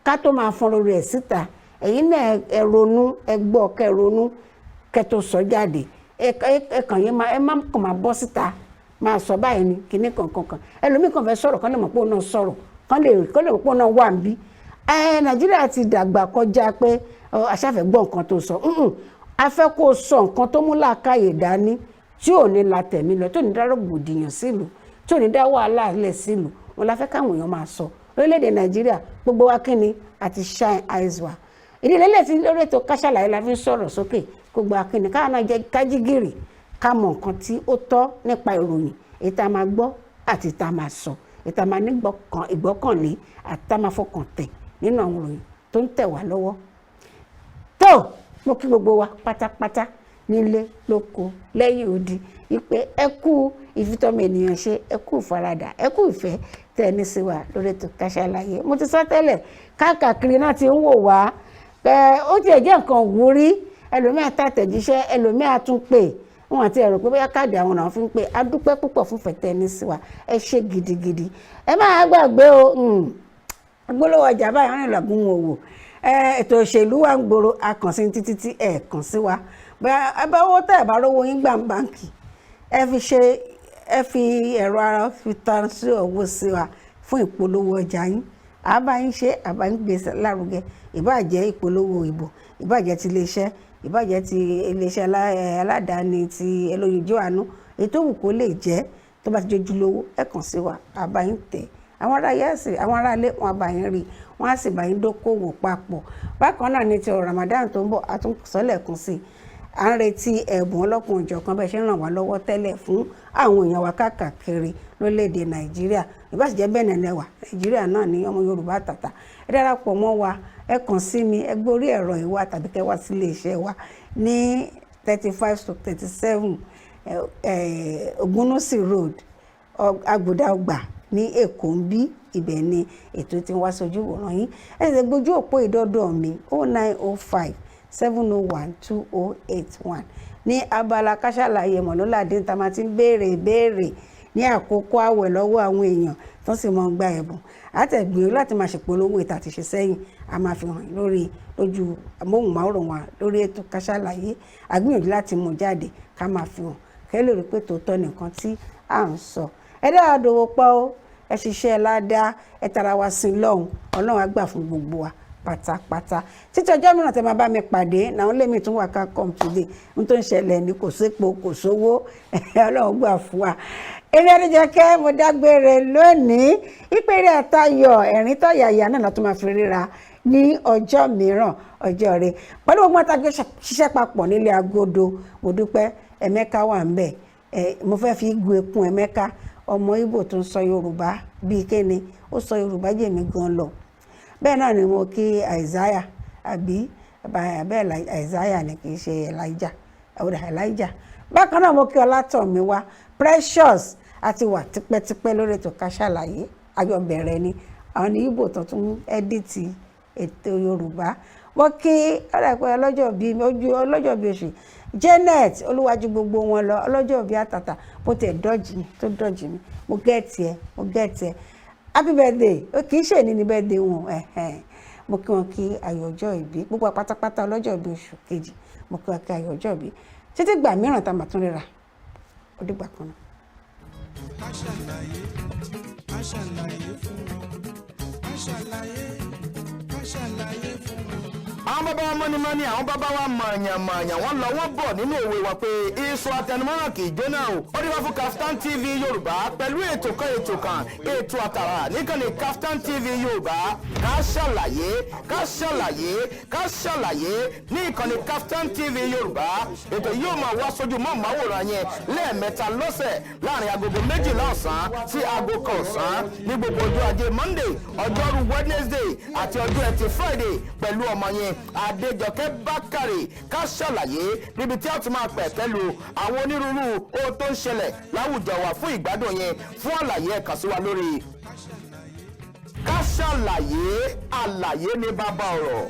ká tó máa fọn rẹ̀ síta, ẹ̀yin náà ẹ ronú, ẹ gbọ́, kẹ́ ronú kẹ́ tó sọ jáde. Ẹ kàn yín, ẹ má kàn máa bọ́ síta máa sọ báyìí ni kinní kankan kan. Ẹlòmíì kàn fẹ́ sọ̀rọ̀, kán lè mọ̀ pé òun náà sọ̀rọ̀, kán lè mọ̀ pé òun náà wà níbí. Ẹ Nàìjíríà ti dàgbà kọjá pé aṣáfẹ́ gbọ́ nǹkan tó sọ. A fẹ́ kó sọ nǹkan tó mú làákàyè dání, tí ò ní la tẹ̀mí lọ, tí ò ní dá rògbòdìyàn sílùú, tí ò ní dá wàhálà lẹ̀ sílùú, wọn la fẹ́ káwọn èèyàn máa sọ lórílẹ̀‐èdè Nàìjíríà. Gbogbo wa kí ni àti shine eyes wa. Ìdílé lẹ́tí lórí ètò Ká Sálàyé la fi ń sọ̀rọ̀ sókè. Gbogbo akíní káwọn náà jẹ́ kájígìrì, ká mọ nǹkan tí ó tọ́ nípa ìròyìn, èyí tá a máa gbọ́ àti tá a máa sọ, èyí tá a máa ní ìgbọ́kànlé àti tá a máa fọkàn tẹ̀ nínú àwọn ìròyìn tó ń tẹ̀ wá lọ́wọ́. Tó mo kí gbogbo wa pátápátá nílé lóko lẹ́yìn odi ìpè, ẹ kú ìfitọ́mọ ènìyàn ṣe, ẹ kú ìfaradà, ẹ kú ìfẹ́ tẹ́ ẹ ní sí wa lórí ètò Ká Sálàyé. Mo ti sọ tẹ́lẹ̀, káàkiri náà ti ń wò wá. Ó tiẹ̀ jẹ́ nǹkan wúrí, ẹlòmíà tàtẹ̀jíṣẹ́, ẹlòmíà tún pè wọn àti ẹ̀rọ pé bóyá káàdì àwọn náà fi ń pè. Á dúpẹ́ púpọ̀ fún fẹ̀tẹ́ ní sí wa, ẹ ṣe gidigidi. Ẹ máa gbàgbé o, gbólóhùn ọjà báyìí wọn làgùn òwò. Ètò òṣèlú wa ń gbòòrò, akànṣe títí tí ẹ kàn sí wa. Ẹ bá owó tẹ́ ẹ bá rówó yín gbà ń báǹkì, ẹ fi ṣe, ẹ fi ẹ̀rọ ara fi transfer owó sí wa fún ìpolówó ọjà yín. Àbá yín ṣe, àbá yín gbé lárugẹ. Ìbáà jẹ́ ìpolówó ìbò, ìbáà jẹ́ ti iléeṣẹ́, ìbáà jẹ́ ti iléeṣẹ́ aládàáni, ti ẹlòyinjú àánú, èyí tó wù kó lè jẹ́, tó bá ti jójúlówó, ẹ kàn sí wa, àbá yín tẹ̀. Àwọn ará yẹ́sì, àwọn ará ilé wọn bá yín rí, wọn á sì bá yín dókòwò papọ̀. Bákan náà ní ti ọ̀rọ̀ Ramadan tó ń bọ̀, a tún sọ lẹ́ẹ̀kan sí i, à ń retí ẹ̀bùn ọlọ́kùnrin òjọ̀kan bẹ́ẹ̀ ṣe ń ràn wá lọ́wọ́ tẹ́lẹ̀ fún àwọn èèyàn wa káàkiri lórílẹ̀‐èdè Nàìjíríà. Ìbá sì jẹ́ bẹ́ẹ̀ nẹ̀wà Nàìjíríà náà ní ọmọ Yorùbá tàtà, ẹ darapọ̀ mọ́ wa, ẹ kàn sí mi, ẹ gbórí ẹ̀rọ ìwà tàbí kẹ́ wá sílé iṣẹ́ wa ní 35/37 Ògúnnúsì Road, Àgùdà Ọgbà ní Èkó ń bí. Ibẹ̀ ni ètò tí ń wá sójú wòran yín. Ẹ sì lè gbójú òpó ìdọ́dọ̀ mi, 09057012081, ní abala Ká Sálàyé mọ̀lọ́ládé tá a máa ti ń béèrè ìbéèrè ní àkókò àwẹ̀ lọ́wọ́ àwọn èèyàn tó sì mọ̀ ń gba ẹ̀bùn àtẹ̀gbìyànjú láti máa ṣèpolówó ìta àti ṣe sẹ́yìn. A máa fi hàn lórí lójú amóhùnmáwòrán wa lórí ètò Ká Sálàyé. Àgbìyànjú láti mú jáde ká máa fi hàn kẹ́ lè rí pé tòótọ́ nìkan tí à ń sọ. Ẹ dára dòwò pọ̀ o, ẹ ṣiṣẹ́ ládàá, ẹ tara wa sí lọ́hùn. Ọlọ́run á gbà fún gbogbo wa. Pátápátá, títí ọjọ́ mìíràn tẹ́ máa bá mi pàdé náà, lèmi tún wà ká come today. N tó ń ṣẹlẹ̀ ní kò sépo, kò sówó. Ọlọ́run gbà fún wa. Èmi Adéjọkẹ́, mo dágbére lónìí. Ìpèrè àtayọ̀, ẹ̀rín tọ̀yàyà náà látún máa fi ríra ní ọjọ́ mìíràn, ọjọ́ rẹ̀, pẹ̀lú gbogbo àtàgbé ṣiṣẹ́ papọ̀ nílé agodo. Mo dúpẹ́. Ẹ̀mẹ́ka wà ń bẹ̀ ẹ̀, mo fẹ́ fi gun ekun Ẹ̀mẹ́ka, ọmọ Ìgbò tó ń sọ Yorùbá bíi kéne, ó sọ Yorùbá jèmi gan lọ. Bẹ́ẹ̀ náà ni mo kí Isaiah, àbí bẹ́ẹ̀, Isaiah ni, kì í ṣe Elijah, ọ̀dà Elijah. Bákan náà, mo kí Ọlátọ̀míwá Precious. Àti wà tipẹ́tipẹ́ lórí ètò Ká Ṣàlàyé, àjọ bẹ̀rẹ̀ ni. Àwọn ní Ìgbò tó tún edit ètò Yorùbá. Mo kí ọ̀rẹ́ pé ọlọ́jọ́ bíi ojú ọlọ́jọ́ bíi oṣù, Janet olúwájú, gbogbo wọn lọ ọlọ́jọ́ bíi àtàtà. Bó tẹ̀ dọ́jì mi tó dọ́jì mi, mo get ẹ, mo get ẹ. Happy birthday. Ó kì í ṣe ní birthday wọn. Mo kí wọn kí ayọ̀ ọjọ́ ìbí, gbogbo pátápátá ọlọ́jọ́ ìbí oṣù kejì. Mo kí wọn kí ayọ̀ ọjọ́ ìbí. Títí gbà mìíràn tá a máa tún ríra, ó dìgbà kan náà. Ká ṣàlàyé, ká ṣàlàyé fún wọn. Ká ṣàlàyé, ká ṣàlàyé fún wọn. Àwọn bàbá wa mọ́nímọ́ní, àwọn bàbá wa mọ̀ọ̀yàn-mọ̀ọ̀yàn, wọ́n lọ, wọ́n bọ̀ nínú òwe wa pé iṣu atẹnumọ́ràn kì í jóná o. Ó dé wá fún Kaftan TV Yorùbá pẹ̀lú ètò kan, ètò kan, ètò àtàrà níkànnì Kaftan TV Yorùbá, Ká Ṣàlàyé, Ká Ṣàlàyé, Ká Ṣàlàyé ní ìkànnì Kaftan TV Yorùbá. Ètò yóò máa wá sójú mọ́ màwòrán yẹn lẹ́ẹ̀mẹ́ta lọ́sẹ̀, láàrin agogo 12 ọ̀sán sí aago 1 ọ̀sán, ní gbogbo ọjọ́ ajé Monday, ọjọ́rú Wednesday àti ọjọ́ ẹtì Friday, pẹ̀lú ọmọ yẹn Adéjọkẹ́ Bákàrè. Ká Ṣàlàyé, níbi tí a ti máa pẹ̀ pẹ̀lú àwọn onírúurú ohun tó ń ṣẹlẹ̀ láwùjọ wa fún ìgbádùn yẹn. Fún àlàyé, ẹ kàn sí wa lórí Ká Ṣàlàyé. Àlàyé ní bàbá ọ̀rọ̀.